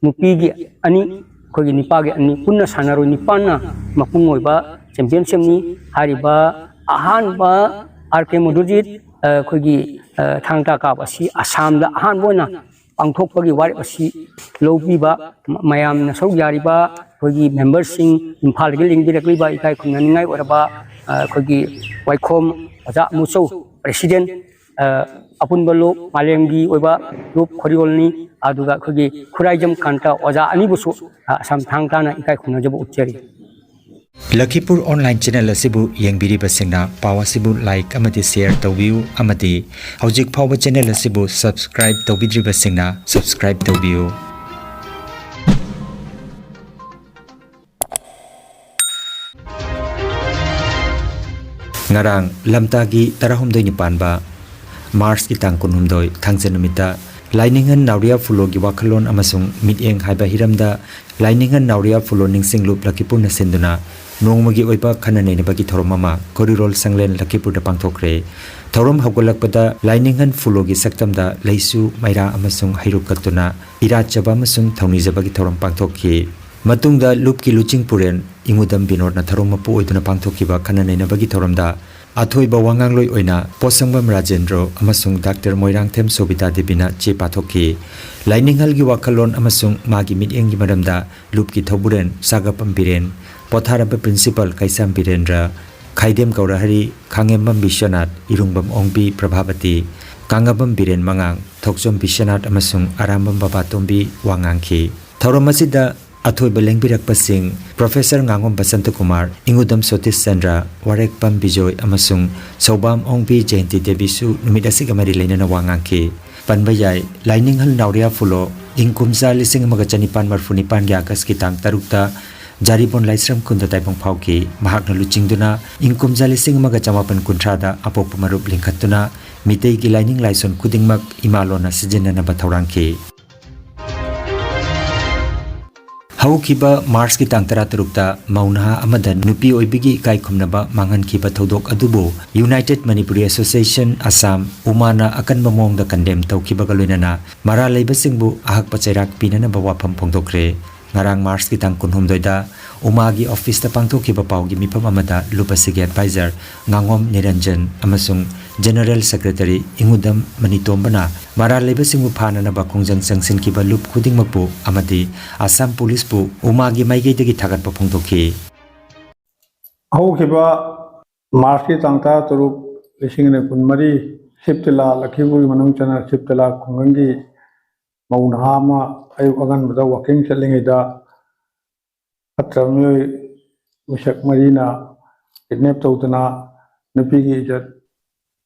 ꯅꯨꯄꯤꯒꯤ ꯑꯅꯤ, ꯑꯩꯈꯣꯏꯒꯤ ꯅꯨꯄꯥꯒꯤ ꯑꯅꯤ ꯄꯨꯟꯅ ꯁꯥꯟꯅꯔꯣꯏ ꯅꯤꯄꯥꯟꯅ ꯃꯄꯨꯡ ꯑꯣꯏꯕ championshipꯅꯤ꯫ ꯍꯥꯏꯔꯤꯕ ꯑꯍꯥꯟꯕ ꯑꯥꯔ ꯀꯦ ꯃꯣꯗꯨꯖꯤꯠ, ꯑ, ꯑꯩꯈꯣꯏꯒꯤ, ꯑ, ꯊꯥꯡ ꯇꯥ ꯀꯥꯞ ꯑꯁꯤ ꯑꯁꯥꯝꯗ ꯑꯍꯥꯟꯕ ꯑꯣꯏꯅ ꯄꯥꯡꯊꯣꯛꯄꯒꯤ ꯋꯥꯔꯦꯞ ꯑꯁꯤ ꯂꯧꯕꯤꯕ, ꯃ-, ꯃꯌꯥꯝꯅ ꯁꯔꯨꯛ ꯌꯥꯔꯤꯕ ꯑꯩꯈꯣꯏꯒꯤ memberꯁꯤꯡ, ꯏꯝꯐꯥꯜꯗꯒꯤ ꯂꯦꯡꯕꯤꯔꯛꯂꯤꯕ ꯏꯀꯥꯏ ꯈꯨꯝꯅꯅꯤꯡꯉꯥꯏ ꯑꯣꯏꯔꯕ, ꯑ, ꯑꯩꯈꯣꯏꯒꯤ ꯋꯥꯏꯈꯣꯝ ꯑꯣꯖꯥ ꯑꯃꯨꯆꯧ president, ꯑ, ꯑꯄꯨꯟꯕ ꯂꯨꯞ, ꯃꯥꯂꯦꯝꯒꯤ ꯑꯣꯏꯕ ꯂꯨꯞ ꯈꯣꯔꯤꯌꯣꯜꯅꯤ꯫ ꯑꯗꯨꯒ ꯑꯩꯈꯣꯏꯒꯤ ꯈꯨꯔꯥꯏꯖꯝ ꯀꯥꯟꯇ ꯑꯣꯖꯥ ꯑꯅꯤꯕꯨꯁꯨ, ꯑ, ꯑꯁꯥꯝ ꯊꯥꯡ ꯇꯥꯅ ꯏꯀꯥꯏ ꯈꯨꯝꯅꯖꯕ ꯎꯠꯆꯔꯤ꯫ ꯂꯈꯤꯄꯨꯔ online channel ꯑꯁꯤꯕꯨ ꯌꯦꯡꯕꯤꯔꯤꯕꯁꯤꯡꯅ ꯄꯥꯎ ꯑꯁꯤꯕꯨ like ꯑꯃꯗꯤ share ꯇꯧꯕꯤꯌꯨ, ꯑꯃꯗꯤ ꯍꯧꯖꯤꯛ ꯐꯥꯎꯕ channel ꯑꯁꯤꯕꯨ subscribe ꯇꯧꯕꯤꯗ꯭ꯔꯤꯕꯁꯤꯡꯅ subscribe ꯇꯧꯕꯤꯌꯨ꯫ ꯉꯔꯥꯡ ꯂꯝꯇꯥꯒꯤ ꯇꯔꯥꯍꯨꯝꯗꯣꯏꯅꯤ ꯄꯥꯟꯕ ꯃꯥꯔꯆꯀꯤ ꯇꯥꯡ ꯀꯨꯟꯍꯨꯝꯗꯣꯏ ꯊꯥꯡꯖ ꯅꯨꯃꯤꯠꯇ ꯂꯥꯏꯅꯤꯡꯍꯟ ꯅꯥꯎꯔꯤꯌꯥ ꯐꯨꯂꯣꯒꯤ ꯋꯥꯈꯜꯂꯣꯟ ꯑꯃꯁꯨꯡ ꯃꯤꯠꯌꯦꯡ ꯍꯥꯏꯕ ꯍꯤꯔꯝꯗ ꯂꯥꯏꯅꯤꯡꯍꯟ ꯅꯥꯎꯔꯤꯌꯥ ꯐꯨꯂꯣ ꯅꯤꯡꯁꯤꯡ ꯂꯨꯞ ꯂꯛꯈꯤꯄꯨꯔꯅ ꯁꯤꯟꯗꯨꯅ ꯅꯣꯡꯃꯒꯤ ꯑꯣꯏꯕ ꯈꯟꯅ ꯅꯩꯅꯕꯒꯤ ꯊꯧꯔꯝ ꯑꯃ ꯀꯣꯔꯤꯔꯣꯜ ꯁꯪꯂꯦꯟ ꯂꯛꯈꯤꯄꯨꯔꯗ ꯄꯥꯡꯊꯣꯛꯈ꯭ꯔꯦ꯫ ꯊꯧꯔꯝ ꯍꯧꯒꯠꯂꯛꯄꯗ ꯂꯥꯏꯅꯤꯡꯍꯟ ꯐꯨꯂꯣꯒꯤ ꯁꯛꯇꯝꯗ ꯂꯩꯁꯨ ꯃꯩꯔꯥ ꯑꯃꯁꯨꯡ ꯍꯩꯔꯨꯛ ꯀꯠꯇꯨꯅ ꯏꯔꯥꯠꯆꯕ ꯑꯃꯁꯨꯡ ꯊꯧꯅꯤꯖꯕꯒꯤ ꯊꯧꯔꯝ ꯄꯥꯡꯊꯣꯛꯈꯤ꯫ ꯃꯇꯨꯡꯗ ꯂꯨꯞꯀꯤ ꯂꯨꯆꯤꯡ ꯄꯨꯔꯦꯟ ꯏꯉꯨꯗꯝ ꯕꯤꯅꯣꯗꯅ ꯊꯧꯔꯝ ꯃꯄꯨ ꯑꯣꯏꯗꯨꯅ ꯄꯥꯡꯊꯣꯛꯈꯤꯕ ꯈꯟꯅ ꯅꯩꯅꯕꯒꯤ ꯊꯧꯔꯝꯗ ꯑꯊꯣꯏꯕ ꯋꯥꯉꯥꯡꯂꯣꯏ ꯑꯣꯏꯅ ꯄꯣꯠꯁꯪꯕꯝ ꯔꯥꯖꯦꯟꯗ꯭ꯔꯣ ꯑꯃꯁꯨꯡ ꯗꯥꯛꯇꯔ ꯃꯣꯏꯔꯥꯡꯊꯦꯝ ꯁꯣꯕꯤꯇꯥ ꯗꯦꯕꯤꯅ ꯆꯦ ꯄꯥꯊꯣꯛꯈꯤ꯫ ꯂꯥꯏꯅꯤꯡꯍꯜꯒꯤ ꯋꯥꯈꯜꯂꯣꯟ ꯑꯃꯁꯨꯡ ꯃꯥꯒꯤ ꯃꯤꯠꯌꯦꯡꯒꯤ ꯃꯔꯝꯗ ꯂꯨꯞꯀꯤ ꯊꯧꯕꯨꯔꯦꯟ ꯆꯥꯒꯄꯝ ꯕꯤꯔꯦꯟ, ꯄꯣꯊꯥꯔꯕ ꯄ꯭ꯔꯤꯟꯁꯤꯄꯥꯜ ꯀꯩꯁꯥꯝ ꯕꯤꯔꯦꯟꯗ꯭ꯔ, ꯈꯥꯏꯗꯦꯝ ꯒꯧꯔꯍꯔꯤ, ꯈꯥꯉꯦꯝꯕꯝ ꯕꯤꯁ꯭ꯋꯅꯥꯊ, ꯏꯔꯨꯡꯕꯝ ꯑꯣꯡꯕꯤ ꯄ꯭ꯔꯚꯥꯕꯇꯤ, ꯀꯥꯉꯕꯝ ꯕꯤꯔꯦꯟ ꯃꯉꯥꯡ, ꯊꯣꯛꯆꯣꯝ ꯕꯤꯁ꯭ꯋꯅꯥꯊ ꯑꯃꯁꯨꯡ ꯑꯔꯥꯝꯕꯝ ꯕꯕꯥꯇꯣꯝꯕꯤ ꯋꯥ ꯉꯥꯡꯈꯤ꯫ ꯊꯧꯔꯝ ꯑꯁꯤꯗ ꯑꯊꯣꯏꯕ ꯂꯦꯡꯕꯤꯔꯛꯄꯁꯤꯡ ꯄ꯭ꯔꯣꯐꯦꯁꯔ ꯉꯥꯉꯣꯝ ꯕꯁꯟꯇ ꯀꯨꯃꯥꯔ, ꯏꯉꯨꯗꯝ ꯁꯣꯇꯤꯁ ꯆꯟꯗ꯭ꯔ, ꯋꯥꯔꯦꯛꯄꯝ ꯕꯤꯖꯣꯏ ꯑꯃꯁꯨꯡ ꯁꯧꯕꯥꯝ ꯑꯣꯡꯕꯤ ꯖꯌꯟꯇꯤ ꯗꯦꯕꯤꯁꯨ ꯅꯨꯃꯤꯠ ꯑꯁꯤꯒ ꯃꯔꯤ ꯂꯩꯅꯅ ꯋꯥ ꯉꯥꯡꯈꯤ꯫ ꯄꯟꯕ ꯌꯥꯏ, ꯂꯥꯏꯅꯤꯡꯍꯜ ꯅꯥꯎꯔꯤꯌꯥ ꯐꯨꯂꯣ ꯏꯪ ꯀꯨꯝꯖꯥ ꯂꯤꯁꯤꯡ ꯑꯃꯒ ꯆꯅꯤꯄꯥꯟ ꯃꯔꯐꯨ ꯅꯤꯄꯥꯟꯒꯤ ꯑꯥꯒꯁꯀꯤ ꯇꯥꯡ ꯇꯔꯨꯛꯇ ꯖꯥꯔꯤꯕꯣꯟ ꯂꯥꯏꯁ꯭ꯔꯝ ꯈꯨꯟꯗ ꯇꯥꯏꯕꯪ ꯐꯥꯎꯈꯤ꯫ ꯃꯍꯥꯛꯅ ꯂꯨꯆꯤꯡꯗꯨꯅ ꯏꯪ ꯀꯨꯝꯖꯥ ꯂꯤꯁꯤꯡ ꯑꯃꯒ ꯆꯃꯥꯄꯟ ꯀꯨꯟꯊ꯭ꯔꯥꯗ ꯑꯄꯣꯛꯄ ꯃꯔꯨꯞ ꯂꯤꯡꯈꯠꯇꯨꯅ ꯃꯤꯇꯩꯒꯤ ꯂꯥꯏꯅꯤꯡ ꯂꯥꯏꯁꯣꯟ ꯈꯨꯗꯤꯡꯃꯛ ꯏꯃꯥꯂꯣꯟꯅ ꯁꯤꯖꯤꯟꯅꯅꯕ ꯊꯧꯔꯥꯡꯈꯤ꯫ ꯍꯧꯈꯤꯕ ꯃꯥꯔꯆꯀꯤ ꯇꯥꯡ ꯇꯔꯥꯇꯔꯨꯛꯇ ꯃꯧ ꯅꯍꯥ ꯑꯃꯗ ꯅꯨꯄꯤ ꯑꯣꯏꯕꯤꯒꯤ ꯏꯀꯥꯏ ꯈꯨꯝꯅꯕ ꯃꯥꯡꯍꯟꯈꯤꯕ ꯊꯧꯗꯣꯛ ꯑꯗꯨꯕꯨ United Manipuri Association Assam, ꯎꯃꯥꯅ ꯑꯀꯟꯕ ꯃꯑꯣꯡꯗ ꯀꯟꯗꯦꯝ ꯇꯧꯈꯤꯕꯒ ꯂꯣꯏꯅꯅ ꯃꯔꯥꯜ ꯂꯩꯕꯁꯤꯡꯕꯨ ꯑꯍꯛꯄ ꯆꯩꯔꯥꯛ ꯄꯤꯅꯅꯕ ꯋꯥꯐꯝ ꯐꯣꯡꯗꯣꯛꯈ꯭ꯔꯦ꯫ ꯉꯔꯥꯡ ꯃꯥꯔꯆꯀꯤ ꯇꯥꯡ ꯀꯨꯟꯍꯨꯝꯗꯣꯏꯗ ꯎꯃꯥꯒꯤ ꯑꯣꯐꯤꯁꯇ ꯄꯥꯡꯊꯣꯛꯈꯤꯕ ꯄꯥꯎꯒꯤ ꯃꯤꯐꯝ ꯑꯃꯗ ꯂꯨꯞ ꯑꯁꯤꯒꯤ ꯑꯦꯗꯚꯥꯏꯖꯔ ꯉꯥꯉꯣꯝ ꯅꯤꯔꯟꯖꯟ ꯑꯃꯁꯨꯡ ꯖꯦꯅꯔꯦꯜ ꯁꯦꯀ꯭ꯔꯦꯇꯔꯤ ꯏꯉꯨꯗꯝ ꯃꯅꯤꯇꯣꯝꯕꯅ ꯃꯔꯥꯜ ꯂꯩꯕꯁꯤꯡꯕꯨ ꯐꯥꯅꯅꯕ ꯈꯣꯡꯖꯪ ꯆꯪꯁꯤꯟꯈꯤꯕ ꯂꯨꯞ ꯈꯨꯗꯤꯡꯃꯛꯄꯨ ꯑꯃꯗꯤ ꯑꯁꯥꯝ ꯄꯨꯂꯤꯁꯄꯨ ꯎꯃꯥꯒꯤ ꯃꯥꯏꯀꯩꯗꯒꯤ ꯊꯥꯒꯠꯄ ꯐꯣꯡꯗꯣꯛꯈꯤ꯫ ꯍꯧꯈꯤꯕ ꯃꯥꯔꯆꯀꯤ ꯇꯥꯡ ꯇꯔꯥꯇꯔꯨꯛ, ꯂꯤꯁꯤꯡ ꯑꯅꯤ ꯀꯨꯟꯃꯔꯤ, ꯁꯤꯞꯇꯤꯂꯥ ꯂꯛꯈꯤꯄꯨꯔꯒꯤ ꯃꯅꯨꯡ ꯆꯟꯅ ꯁꯤꯞꯇꯤꯂꯥ ꯈꯨꯡꯒꯪꯒꯤ ꯃꯧ ꯅꯍꯥ ꯑꯃ ꯑꯌꯨꯛ ꯑꯉꯟꯕꯗ ꯋꯥꯀꯤꯡ ꯆꯠꯂꯤꯉꯩꯗ ꯐꯠꯇ꯭ꯔꯕ ꯃꯤꯑꯣꯏ ꯃꯤꯁꯛ ꯃꯔꯤꯅ ꯀꯤꯗꯅꯦꯞ ꯇꯧꯗꯨꯅ ꯅꯨꯄꯤꯒꯤ ꯏꯖꯠ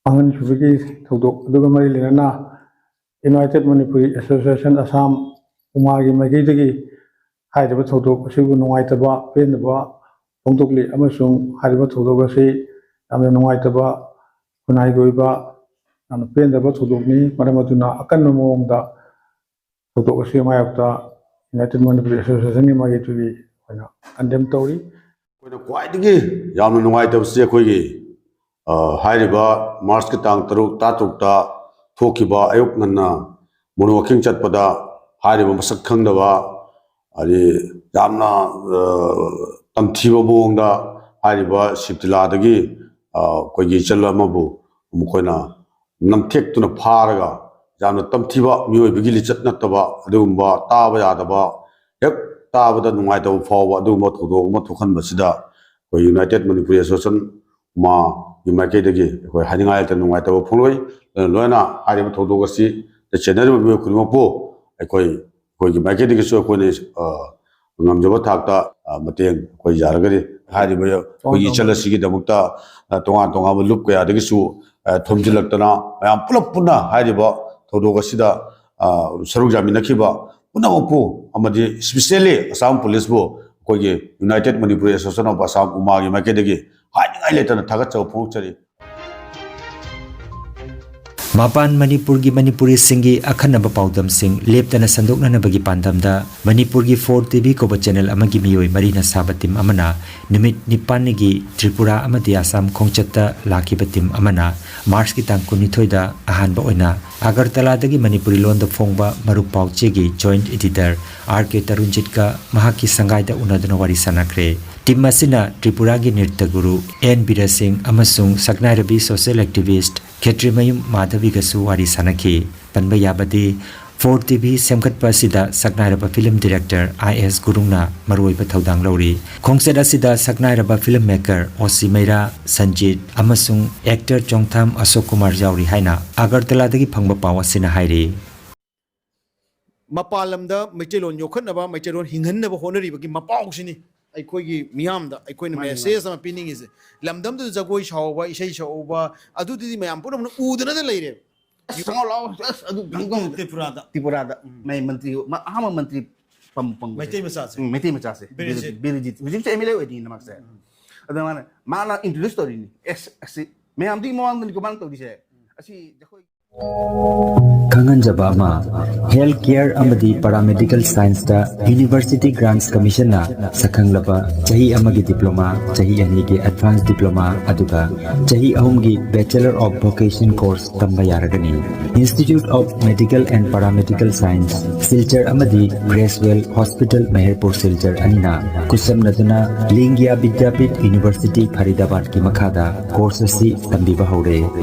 ꯃꯥꯡꯍꯟꯈꯤꯕꯒꯤ ꯊꯧꯗꯣꯛ ꯑꯗꯨꯒ ꯃꯔꯤ ꯂꯩꯅꯅ United Manipuri Association Assam, ꯎꯃꯥꯒꯤ ꯃꯥꯏꯀꯩꯗꯒꯤ ꯍꯥꯏꯔꯤꯕ ꯊꯧꯗꯣꯛ ꯑꯁꯤꯕꯨ ꯅꯨꯡꯉꯥꯏꯇꯕ, ꯄꯦꯟꯗꯕ ꯐꯣꯡꯗꯣꯛꯂꯤ ꯑꯃꯁꯨꯡ ꯍꯥꯏꯔꯤꯕ ꯊꯧꯗꯣꯛ ꯑꯁꯤ ꯌꯥꯝꯅ ꯅꯨꯡꯉꯥꯏꯇꯕ, ꯈꯨꯟꯅꯥꯏꯒꯤ ꯑꯣꯏꯕ ꯌꯥꯝꯅ ꯄꯦꯟꯗꯕ ꯊꯧꯗꯣꯛꯅꯤ꯫ ꯃꯔꯝ ꯑꯗꯨꯅ ꯑꯀꯟꯕ ꯃꯑꯣꯡꯗ ꯊꯧꯗꯣꯛ ꯑꯁꯤ ꯃꯥꯌꯣꯛꯇ United Manipuri Association ꯒꯤ ꯃꯥꯏꯀꯩꯗꯒꯤ ꯑꯩꯈꯣꯏꯅ condemn ꯇꯧꯔꯤ꯫ ꯑꯩꯈꯣꯏꯅ ꯈ꯭ꯋꯥꯏꯗꯒꯤ ꯌꯥꯝꯅ ꯅꯨꯡꯉꯥꯏꯇꯕꯁꯤ ꯑꯩꯈꯣꯏꯒꯤ, ꯑ, ꯍꯥꯏꯔꯤꯕ ꯃꯥꯔꯁꯀꯤ ꯇꯥꯡ ꯇꯔꯨꯛ, ꯇꯔꯥꯇꯔꯨꯛꯇ ꯊꯣꯛꯈꯤꯕ ꯑꯌꯨꯛ ꯉꯟꯅ morning walking ꯆꯠꯄꯗ ꯍꯥꯏꯔꯤꯕ ꯃꯁꯛ ꯈꯪꯗꯕ, ꯍꯥꯏꯗꯤ ꯌꯥꯝꯅ, ꯑ, ꯇꯝꯊꯤꯕ ꯃꯑꯣꯡꯗ ꯍꯥꯏꯔꯤꯕ ꯁꯤꯞꯇꯤꯂꯥꯗꯒꯤ, ꯑ, ꯑꯩꯈꯣꯏꯒꯤ ꯏꯆꯜ ꯑꯃꯕꯨ ꯃꯈꯣꯏꯅ ꯅꯝꯊꯦꯛꯇꯨꯅ ꯐꯥꯔꯒ ꯌꯥꯝꯅ ꯇꯝꯊꯤꯕ, ꯃꯤꯑꯣꯏꯕꯒꯤ ꯂꯤꯆꯠ ꯅꯠꯇꯕ ꯑꯗꯨꯒꯨꯝꯕ ꯇꯥꯕ ꯌꯥꯗꯕ, ꯍꯦꯛ ꯇꯥꯕꯗ ꯅꯨꯡꯉꯥꯏꯇꯕ ꯐꯥꯎꯕ ꯑꯗꯨꯒꯨꯝꯕ ꯊꯧꯗꯣꯛ ꯑꯃ ꯊꯣꯛꯍꯟꯕꯁꯤꯗ ꯑꯩꯈꯣꯏ United Manipuri Association ꯃꯥꯒꯤ ꯃꯥꯏꯀꯩꯗꯒꯤ ꯑꯩꯈꯣꯏ ꯍꯥꯏꯅꯤꯡꯉꯥꯏ ꯂꯩꯇꯅ ꯅꯨꯡꯉꯥꯏꯇꯕ ꯐꯣꯡꯗꯣꯛꯏ꯫ ꯂꯣꯏꯅ ꯂꯣꯏꯅ ꯍꯥꯏꯔꯤꯕ ꯊꯧꯗꯣꯛ ꯑꯁꯤꯗ ꯆꯦꯟꯅꯔꯤꯕ ꯃꯤꯑꯣꯏ ꯈꯨꯗꯤꯡꯃꯛꯄꯨ ꯑꯩꯈꯣꯏ, ꯑꯩꯈꯣꯏꯒꯤ ꯃꯥꯏꯀꯩꯗꯒꯤꯁꯨ ꯑꯩꯈꯣꯏꯅ, ꯑ, ꯉꯝꯖꯕ ꯊꯥꯛꯇ, ꯑ, ꯃꯇꯦꯡ ꯑꯩꯈꯣꯏ ꯌꯥꯔꯒꯗꯤ ꯍꯥꯏꯔꯤꯕ ꯑꯩꯈꯣꯏꯒꯤ ꯏꯆꯜ ꯑꯁꯤꯒꯤꯗꯃꯛꯇ, ꯑ, ꯇꯣꯉꯥꯟ ꯇꯣꯉꯥꯟꯕ ꯂꯨꯞ ꯀꯌꯥꯗꯒꯤꯁꯨ, ꯑ, ꯊꯣꯝꯖꯤꯜꯂꯛꯇꯅ ꯃꯌꯥꯝ ꯄꯨꯂꯞ ꯄꯨꯟꯅ ꯍꯥꯏꯔꯤꯕ ꯊꯧꯗꯣꯛ ꯑꯁꯤꯗ, ꯑ, ꯁꯔꯨꯛ ꯌꯥꯃꯤꯟꯅꯈꯤꯕ ꯄꯨꯝꯅꯃꯛꯄꯨ ꯑꯃꯗꯤ especially Assam Police ꯕꯨ ꯑꯩꯈꯣꯏꯒꯤ United Manipuri Association of Assam, ꯎꯃꯥꯒꯤ ꯃꯥꯏꯀꯩꯗꯒꯤ ꯍꯥꯏꯅꯤꯡꯉꯥꯏ ꯂꯩꯇꯅ ꯊꯥꯒꯠꯆꯕ ꯐꯣꯡꯗꯣꯛꯆꯔꯤ꯫ ꯃꯄꯥꯟ ꯃꯅꯤꯄꯨꯔꯒꯤ ꯃꯅꯤꯄꯨꯔꯤꯁꯤꯡꯒꯤ ꯑꯈꯟꯅꯕ ꯄꯥꯎꯗꯝꯁꯤꯡ ꯂꯦꯞꯇꯅ ꯁꯟꯗꯣꯛꯅꯅꯕꯒꯤ ꯄꯥꯟꯗꯝꯗ ꯃꯅꯤꯄꯨꯔꯒꯤ ꯐꯣꯔ ꯇꯤ ꯚꯤ ꯀꯧꯕ ꯆꯦꯅꯦꯜ ꯑꯃꯒꯤ ꯃꯤꯑꯣꯏ ꯃꯔꯤꯅ ꯁꯥꯕ ꯇꯤꯝ ꯑꯃꯅ ꯅꯨꯃꯤꯠ ꯅꯤꯄꯥꯟꯅꯤꯒꯤ ꯇ꯭ꯔꯤꯄꯨꯔꯥ ꯑꯃꯗꯤ ꯑꯁꯥꯝ ꯈꯣꯡꯆꯠꯇ ꯂꯥꯛꯈꯤꯕ ꯇꯤꯝ ꯑꯃꯅ ꯃꯥꯔꯆꯀꯤ ꯇꯥꯡ ꯀꯨꯟꯅꯤꯊꯣꯏꯗ ꯑꯍꯥꯟꯕ ꯑꯣꯏꯅ ꯑꯒꯔꯇꯂꯥꯗꯒꯤ ꯃꯅꯤꯄꯨꯔꯤ ꯂꯣꯟꯗ ꯐꯣꯡꯕ ꯃꯔꯨꯞ ꯄꯥꯎꯆꯦꯒꯤ ꯖꯣꯏꯟꯠ ꯏꯗꯤꯇꯔ ꯑꯥꯔ ꯀꯦ ꯇꯔꯨꯟꯖꯤꯠꯀ ꯃꯍꯥꯛꯀꯤ ꯁꯪꯒꯥꯏꯗ ꯎꯅꯗꯨꯅ ꯋꯥꯔꯤ ꯁꯥꯟꯅꯈ꯭ꯔꯦ꯫ ꯇꯤꯝ ꯑꯁꯤꯅ ꯇ꯭ꯔꯤꯄꯨꯔꯥꯒꯤ ꯅ꯭ꯔꯤꯇ꯭ꯌ ꯒꯨꯔꯨ ꯑꯦꯟ ꯕꯤꯔꯦꯁꯤꯡ ꯑꯃꯁꯨꯡ ꯁꯛꯅꯥꯏꯔꯕꯤ ꯁꯣꯁꯤꯌꯦꯜ ꯑꯦꯛꯇꯤꯚꯤꯁ꯭ꯠ ꯈꯦꯇ꯭ꯔꯤꯃꯌꯨꯝ ꯃꯥꯙꯕꯤꯒꯁꯨ ꯋꯥꯔꯤ ꯁꯥꯟꯅꯈꯤ꯫ ꯄꯟꯕ ꯌꯥꯕꯗꯤ, ꯐꯣꯔ ꯇꯤ ꯚꯤ ꯁꯦꯝꯒꯠꯄ ꯑꯁꯤꯗ ꯁꯛꯅꯥꯏꯔꯕ ꯐꯤꯂꯝ ꯗꯤꯔꯦꯛꯇꯔ ꯑꯥꯏ ꯑꯦꯁ ꯒꯨꯔꯨꯡꯅ ꯃꯔꯨꯑꯣꯏꯕ ꯊꯧꯗꯥꯡ ꯂꯧꯔꯤ꯫ ꯈꯣꯡꯆꯠ ꯑꯁꯤꯗ ꯁꯛꯅꯥꯏꯔꯕ ꯐꯤꯂꯝ ꯃꯦꯀꯔ ꯑꯣ ꯁꯤ ꯃꯩꯔꯥ, ꯁꯟꯖꯤꯠ ꯑꯃꯁꯨꯡ ꯑꯦꯛꯇꯔ ꯆꯣꯡꯊꯥꯝ ꯑꯁꯣꯛ ꯀꯨꯃꯥꯔ ꯌꯥꯎꯔꯤ ꯍꯥꯏꯅ ꯑꯒꯔꯇꯂꯥꯗꯒꯤ ꯐꯪꯕ ꯄꯥꯎ ꯑꯁꯤꯅ ꯍꯥꯏꯔꯤ꯫ ꯃꯄꯥꯟ ꯂꯝꯗ ꯃꯩꯇꯩꯂꯣꯟ ꯌꯣꯛꯈꯠꯅꯕ, ꯃꯩꯇꯩꯂꯣꯟ ꯍꯤꯡꯍꯟꯅꯕ ꯍꯣꯠꯅꯔꯤꯕꯒꯤ ꯃꯄꯥꯎꯁꯤꯅꯤ ꯑꯩꯈꯣꯏꯒꯤ ꯃꯤꯌꯥꯝꯗ ꯑꯩꯈꯣꯏꯅ ꯃꯦꯁꯦꯖ ꯑꯃ ꯄꯤꯅꯤꯡꯉꯤꯁꯦ꯫ ꯂꯝꯗꯝꯗꯨꯗ ꯖꯒꯣꯏ ꯁꯥꯍꯧꯕ, ꯏꯁꯩ ꯁꯛꯍꯧꯕ, ꯑꯗꯨꯗꯨꯗꯤ ꯃꯌꯥꯝ ꯄꯨꯝꯅꯃꯛꯅ ꯎꯗꯅꯗ ꯂꯩꯔꯦꯕ꯫ ꯑꯁ, ꯁꯪꯒꯥꯎ ꯂꯥꯛꯑꯣ, ꯑꯁ, ꯑꯗꯨ ꯀꯩꯅꯣ ꯇꯧꯕꯗ ꯇ꯭ꯔꯤꯄꯨꯔꯥꯗ ꯇ꯭ꯔꯤꯄꯨꯔꯥꯗ ꯃꯥꯏ ꯃꯟꯇ꯭ꯔꯤ, ꯃꯥ-, ꯑꯍꯥꯟꯕ ꯃꯟꯇ꯭ꯔꯤ ꯄꯝ-, ꯄꯝꯕꯁꯦ꯫ ꯃꯩꯇꯩ ꯃꯆꯥꯁꯦ꯫ ꯎꯝ, ꯃꯩꯇꯩ ꯃꯆꯥꯁꯦ꯫ ꯕꯤꯔꯖꯤꯠ꯫ ꯕꯤꯔꯖꯤꯠ꯫ ꯍꯧꯖꯤꯛꯁꯦ ꯑꯦꯝ ꯑꯦꯜ ꯑꯦ ꯑꯣꯏꯗꯣꯏꯅꯤ ꯃꯥꯁꯦ꯫ ꯑꯗ ꯃꯥꯅ, ꯃꯥꯅ ꯏꯟꯇ꯭ꯔꯣꯗ꯭ꯌꯨꯁ ꯇꯧꯔꯤꯅꯤ꯫ ꯑꯦꯁ, ꯑꯁꯤ ꯃꯌꯥꯝꯗꯤ ꯃꯃꯥꯡꯗꯅꯤꯀꯣ ꯃꯥꯅ ꯇꯧꯔꯤꯁꯦ꯫ ꯑꯁꯤ ꯑꯩꯈꯣꯏ ꯈꯪꯍꯟꯖꯕ ꯑꯃ, ꯍꯦꯜꯊ ꯀꯦꯌꯔ ꯑꯃꯗꯤ ꯄꯦꯔꯥꯃꯦꯗꯤꯀꯦꯜ ꯁꯥꯏꯟꯁꯇ ꯌꯨꯅꯤꯚꯔꯁꯤꯇꯤ ꯒ꯭ꯔꯥꯟꯠꯁ ꯀꯃꯤꯁꯟꯅ ꯁꯛꯈꯪꯂꯕ ꯆꯍꯤ ꯑꯃꯒꯤ ꯗꯤꯄ꯭ꯂꯣꯃꯥ, ꯆꯍꯤ ꯑꯅꯤꯒꯤ ꯑꯦꯗꯚꯥꯟꯁ ꯗꯤꯄ꯭ꯂꯣꯃꯥ, ꯑꯗꯨꯒ ꯆꯍꯤ ꯑꯍꯨꯝꯒꯤ ꯕꯦꯆꯦꯂꯔ ꯑꯣꯐ ꯚꯣꯀꯦꯁꯟ ꯀꯣꯔꯁ ꯇꯝꯕ ꯌꯥꯔꯒꯅꯤ꯫ Institute of medical and paramedical science, Silchar ꯑꯃꯗꯤ ꯒ꯭ꯔꯦꯁꯋꯦꯜ ꯍꯣꯁꯄꯤꯇꯥꯜ ꯃꯦꯍꯔꯄꯨꯔ ꯁꯤꯜꯆꯔ ꯑꯅꯤꯅ ꯈꯨꯠꯁꯝꯅꯗꯨꯅ ꯂꯤꯡꯒꯤꯌꯥ ꯕꯤꯗ꯭ꯌꯥꯄꯤꯊ ꯌꯨꯅꯤꯚꯔꯁꯤꯇꯤ ꯐꯔꯤꯗꯥꯕꯥꯗꯀꯤ ꯃꯈꯥꯗ ꯀꯣꯔꯁ ꯑꯁꯤ ꯇꯝꯕꯤꯕ ꯍꯧꯔꯦ꯫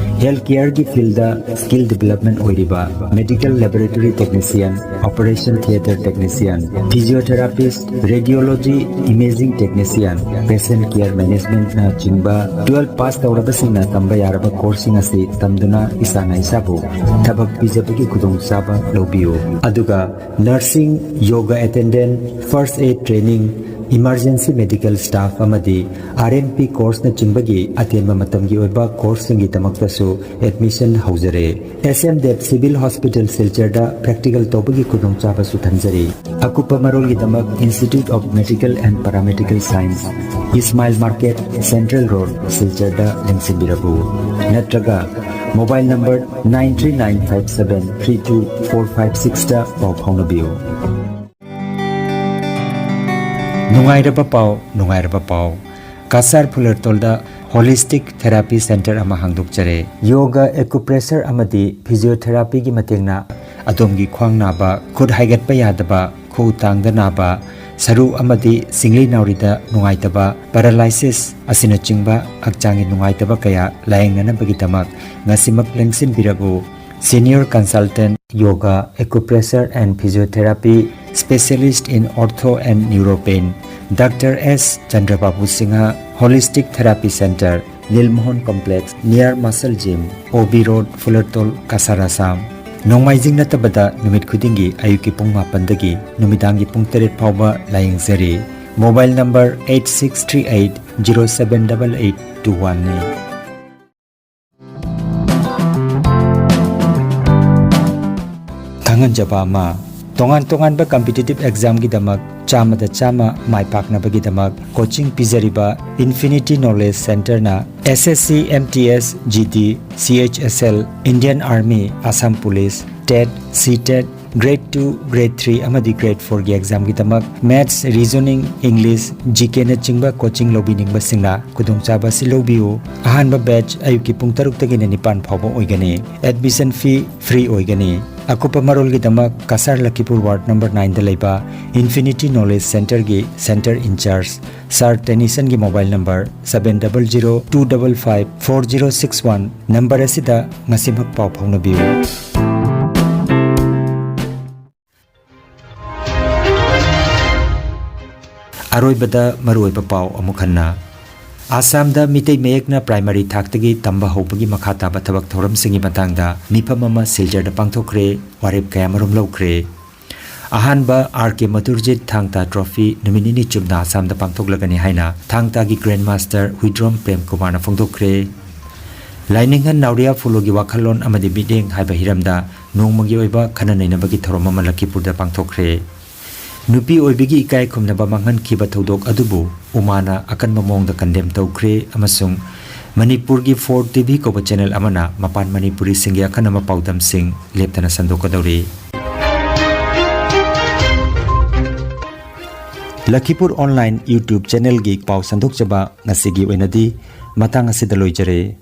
ꯍꯦꯜꯊ ꯀꯦꯌꯔꯒꯤ ꯐꯤꯜꯗ ꯁ꯭ꯀꯤꯜ ꯗꯤꯕꯦꯂꯞꯃꯦꯟ ꯑꯣꯏꯔꯤꯕ medical laboratory technician, operation theatre technician, physiotherapist, radiology imaging technician, patient care ꯃꯦꯅꯦꯖꯃꯦꯟꯠꯅꯆꯤꯡꯕ ꯇꯨꯋꯦꯜꯐ ꯄꯥꯁ ꯇꯧꯔꯕꯁꯤꯡꯅ ꯇꯝꯕ ꯌꯥꯔꯕ ꯀꯣꯔꯁꯁꯤꯡ ꯑꯁꯤ ꯇꯝꯗꯨꯅ ꯏꯁꯥꯅ ꯏꯁꯥꯕꯨ ꯊꯕꯛ ꯄꯤꯖꯕꯒꯤ ꯈꯨꯗꯣꯡꯆꯥꯕ ꯂꯧꯕꯤꯌꯨ꯫ ꯑꯗꯨꯒ nursing, yoga attendant, first aid training, emergency medical staff ꯑꯃꯗꯤ ꯑꯥꯔ ꯑꯦꯟ ꯄꯤ ꯀꯣꯔꯁꯅꯆꯤꯡꯕꯒꯤ ꯑꯇꯦꯟꯕ ꯃꯇꯝꯒꯤ ꯑꯣꯏꯕ ꯀꯣꯔꯁꯁꯤꯡꯒꯤꯗꯃꯛꯇꯁꯨ ꯑꯦꯗꯃꯤꯁꯟ ꯍꯧꯖꯔꯦ꯫ S M Dev civil hospital ꯁꯤꯜꯆꯔꯗ ꯄ꯭ꯔꯦꯛꯇꯤꯀꯦꯜ ꯇꯧꯕꯒꯤ ꯈꯨꯗꯣꯡꯆꯥꯕꯁꯨ ꯊꯝꯖꯔꯤ꯫ ꯑꯀꯨꯞꯄ ꯃꯔꯣꯜꯒꯤꯗꯃꯛ institute of medical and paramedical science, Ismail market, central road, ꯁꯤꯜꯆꯔꯗ ꯂꯦꯡꯁꯤꯟꯕꯤꯔꯛꯎ꯫ ꯅꯠꯇ꯭ꯔꯒ mobile number nine three nine five seven three two four five ꯁꯤꯛꯁꯇ ꯄꯥꯎ ꯐꯥꯎꯅꯕꯤꯌꯨ꯫ ꯅꯨꯡꯉꯥꯏꯔꯕ ꯄꯥꯎ, ꯅꯨꯡꯉꯥꯏꯔꯕ ꯄꯥꯎ꯫ ꯀꯁꯥꯔ ꯐꯨꯂꯔꯇꯣꯜꯗ ꯍꯣꯂꯤꯁꯇꯤꯛ ꯊꯦꯔꯥꯄꯤ ꯁꯦꯟꯇꯔ ꯑꯃ ꯍꯥꯡꯗꯣꯛꯆꯔꯦ꯫ ꯌꯣꯒ, ꯑꯦꯀꯨꯄ꯭ꯔꯦꯁꯔ ꯑꯃꯗꯤ ꯐꯤꯖꯤꯌꯣꯊꯦꯔꯥꯄꯤꯒꯤ ꯃꯇꯦꯡꯅ ꯑꯗꯣꯝꯒꯤ ꯈ꯭ꯋꯥꯡ ꯅꯥꯕ, ꯈꯨꯠ ꯍꯥꯏꯒꯠꯄ ꯌꯥꯗꯕ, ꯈꯨꯎ ꯇꯥꯡꯗ ꯅꯥꯕ, ꯁꯔꯨ ꯑꯃꯗꯤ ꯁꯤꯡꯂꯤ ꯅꯥꯎꯔꯤꯗ ꯅꯨꯡꯉꯥꯏꯇꯕ, ꯄꯦꯔꯥꯂꯥꯏꯁꯤꯁ ꯑꯁꯤꯅꯆꯤꯡꯕ ꯍꯛꯆꯥꯡꯒꯤ ꯅꯨꯡꯉꯥꯏꯇꯕ ꯀꯌꯥ ꯂꯥꯌꯦꯡꯅꯅꯕꯒꯤꯗꯃꯛ ꯉꯁꯤꯃꯛ ꯂꯦꯡꯁꯤꯟꯕꯤꯔꯛꯎ꯫ Senior Consultant Yoga, Acupressure and Physiotherapy, Specialist in Ortho and Neuropain, Doctor S Chandrababu Singha, Holistic Therapy Center, Lilmohon Complex, near Muscle Gym, O B Road, Fulertol, Kasar, Assam꯫ ꯅꯣꯡꯃꯥꯏꯖꯤꯡ ꯅꯠꯇꯕꯗ ꯅꯨꯃꯤꯠ ꯈꯨꯗꯤꯡꯒꯤ ꯑꯌꯨꯛꯀꯤ ꯄꯨꯡ ꯃꯥꯄꯟꯗꯒꯤ ꯅꯨꯃꯤꯗꯥꯡꯒꯤ ꯄꯨꯡ ꯇꯔꯦꯠ ꯐꯥꯎꯕ ꯂꯥꯌꯦꯡꯖꯔꯤ꯫ Mobile number eight six three eight zero seven double eight two one ꯅꯤ꯫ ꯈꯪꯍꯟꯖꯕ ꯑꯃ, ꯇꯣꯉꯥꯟ ꯇꯣꯉꯥꯟꯕ competitive examꯒꯤꯗꯃꯛ ꯆꯥꯝꯃꯗ ꯆꯥꯝꯃ ꯃꯥꯏ ꯄꯥꯛꯅꯕꯒꯤꯗꯃꯛ coaching ꯄꯤꯖꯔꯤꯕ Infinity Knowledge Centreꯅ S S C, M T S, G D, C H S L, Indian Army, Assam Police, TET, C TET, Grade two, Grade three ꯑꯃꯗꯤ Grade fourꯒꯤ examꯒꯤꯗꯃꯛ Maths, Reasoning, English, G Kꯅꯆꯤꯡꯕ coaching ꯂꯧꯕꯤꯅꯤꯡꯕꯁꯤꯡꯅ ꯈꯨꯗꯣꯡꯆꯥꯕ ꯑꯁꯤ ꯂꯧꯕꯤꯌꯨ꯫ ꯑꯍꯥꯟꯕ batch ꯑꯌꯨꯛꯀꯤ ꯄꯨꯡ ꯇꯔꯨꯛꯇꯒꯤꯅ ꯅꯤꯄꯥꯟ ꯐꯥꯎꯕ ꯑꯣꯏꯒꯅꯤ꯫ Admission fee free ꯑꯣꯏꯒꯅꯤ꯫ ꯑꯀꯨꯞꯄ ꯃꯔꯣꯜꯒꯤꯗꯃꯛ ꯀꯁꯥꯔ ꯂꯈꯤꯄꯨꯔ ward number nineꯗ ꯂꯩꯕ Infinity Knowledge Centreꯒꯤ Centre in-charge Sir Tenisonꯒꯤ mobile number seven double zero two double five four zero six one number ꯑꯁꯤꯗ ꯉꯁꯤꯃꯛ ꯄꯥꯎ ꯐꯥꯎꯅꯕꯤꯌꯨ꯫ ꯑꯔꯣꯏꯕꯗ ꯃꯔꯨꯑꯣꯏꯕ ꯄꯥꯎ ꯑꯃꯨꯛ ꯍꯟꯅ꯫ ꯑꯁꯥꯝꯗ ꯃꯤꯇꯩ ꯃꯌꯦꯛꯅ primary ꯊꯥꯛꯇꯒꯤ ꯇꯝꯕ ꯍꯧꯕꯒꯤ ꯃꯈꯥ ꯇꯥꯕ ꯊꯕꯛ ꯊꯧꯔꯝꯁꯤꯡꯒꯤ ꯃꯇꯥꯡꯗ ꯃꯤꯐꯝ ꯑꯃ ꯁꯤꯜꯆꯔꯗ ꯄꯥꯡꯊꯣꯛꯈ꯭ꯔꯦ, ꯋꯥꯔꯦꯞ ꯀꯌꯥꯃꯔꯨꯝ ꯂꯧꯈ꯭ꯔꯦ꯫ ꯑꯍꯥꯟꯕ R K ꯃꯙꯨꯔꯖꯤꯠ ꯊꯥꯡ ꯇꯥ trophy ꯅꯨꯃꯤꯠ ꯅꯤꯅꯤ ꯆꯨꯞꯅ ꯑꯁꯥꯝꯗ ꯄꯥꯡꯊꯣꯛꯂꯒꯅꯤ ꯍꯥꯏꯅ ꯊꯥꯡ ꯇꯥꯒꯤ Grandmaster ꯍꯨꯏꯗ꯭ꯔꯣꯝ ꯄ꯭ꯔꯦꯝ ꯀꯨꯃꯥꯔꯅ ꯐꯣꯡꯗꯣꯛꯈ꯭ꯔꯦ꯫ ꯂꯥꯏꯅꯤꯡꯍꯟ ꯅꯥꯎꯔꯤꯌꯥ ꯐꯣꯂꯣꯒꯤ ꯋꯥꯈꯜꯂꯣꯟ ꯑꯃꯗꯤ ꯃꯤꯠꯌꯦꯡ ꯍꯥꯏꯕ ꯍꯤꯔꯝꯗ ꯅꯣꯡꯃꯒꯤ ꯑꯣꯏꯕ ꯈꯟꯅ ꯅꯩꯅꯕꯒꯤ ꯊꯧꯔꯝ ꯑꯃ ꯂꯈꯤꯄꯨꯔꯗ ꯄꯥꯡꯊꯣꯛꯈ꯭ꯔꯦ꯫ ꯅꯨꯄꯤ ꯑꯣꯏꯕꯤꯒꯤ ꯏꯀꯥꯏ ꯈꯨꯝꯅꯕ ꯃꯥꯡꯍꯟꯈꯤꯕ ꯊꯧꯗꯣꯛ ꯑꯗꯨꯕꯨ ꯎꯃꯥꯅ ꯑꯀꯟꯕ ꯃꯑꯣꯡꯗ condemn ꯇꯧꯈ꯭ꯔꯦ ꯑꯃꯁꯨꯡ ꯃꯅꯤꯄꯨꯔꯒꯤ four T V ꯀꯧꯕ channel ꯑꯃꯅ ꯃꯄꯥꯟ ꯃꯅꯤꯄꯨꯔꯤꯁꯤꯡꯒꯤ ꯑꯈꯟꯅꯕ ꯄꯥꯎꯗꯝꯁꯤꯡ ꯂꯦꯞꯇꯅ ꯁꯟꯗꯣꯛꯀꯗꯧꯔꯤ꯫ ꯂꯈꯤꯄꯨꯔ online YouTube channelꯒꯤ ꯄꯥꯎ ꯁꯟꯗꯣꯛꯆꯕ ꯉꯁꯤꯒꯤ ꯑꯣꯏꯅꯗꯤ ꯃꯇꯥꯡ ꯑꯁꯤꯗ ꯂꯣꯏꯖꯔꯦ꯫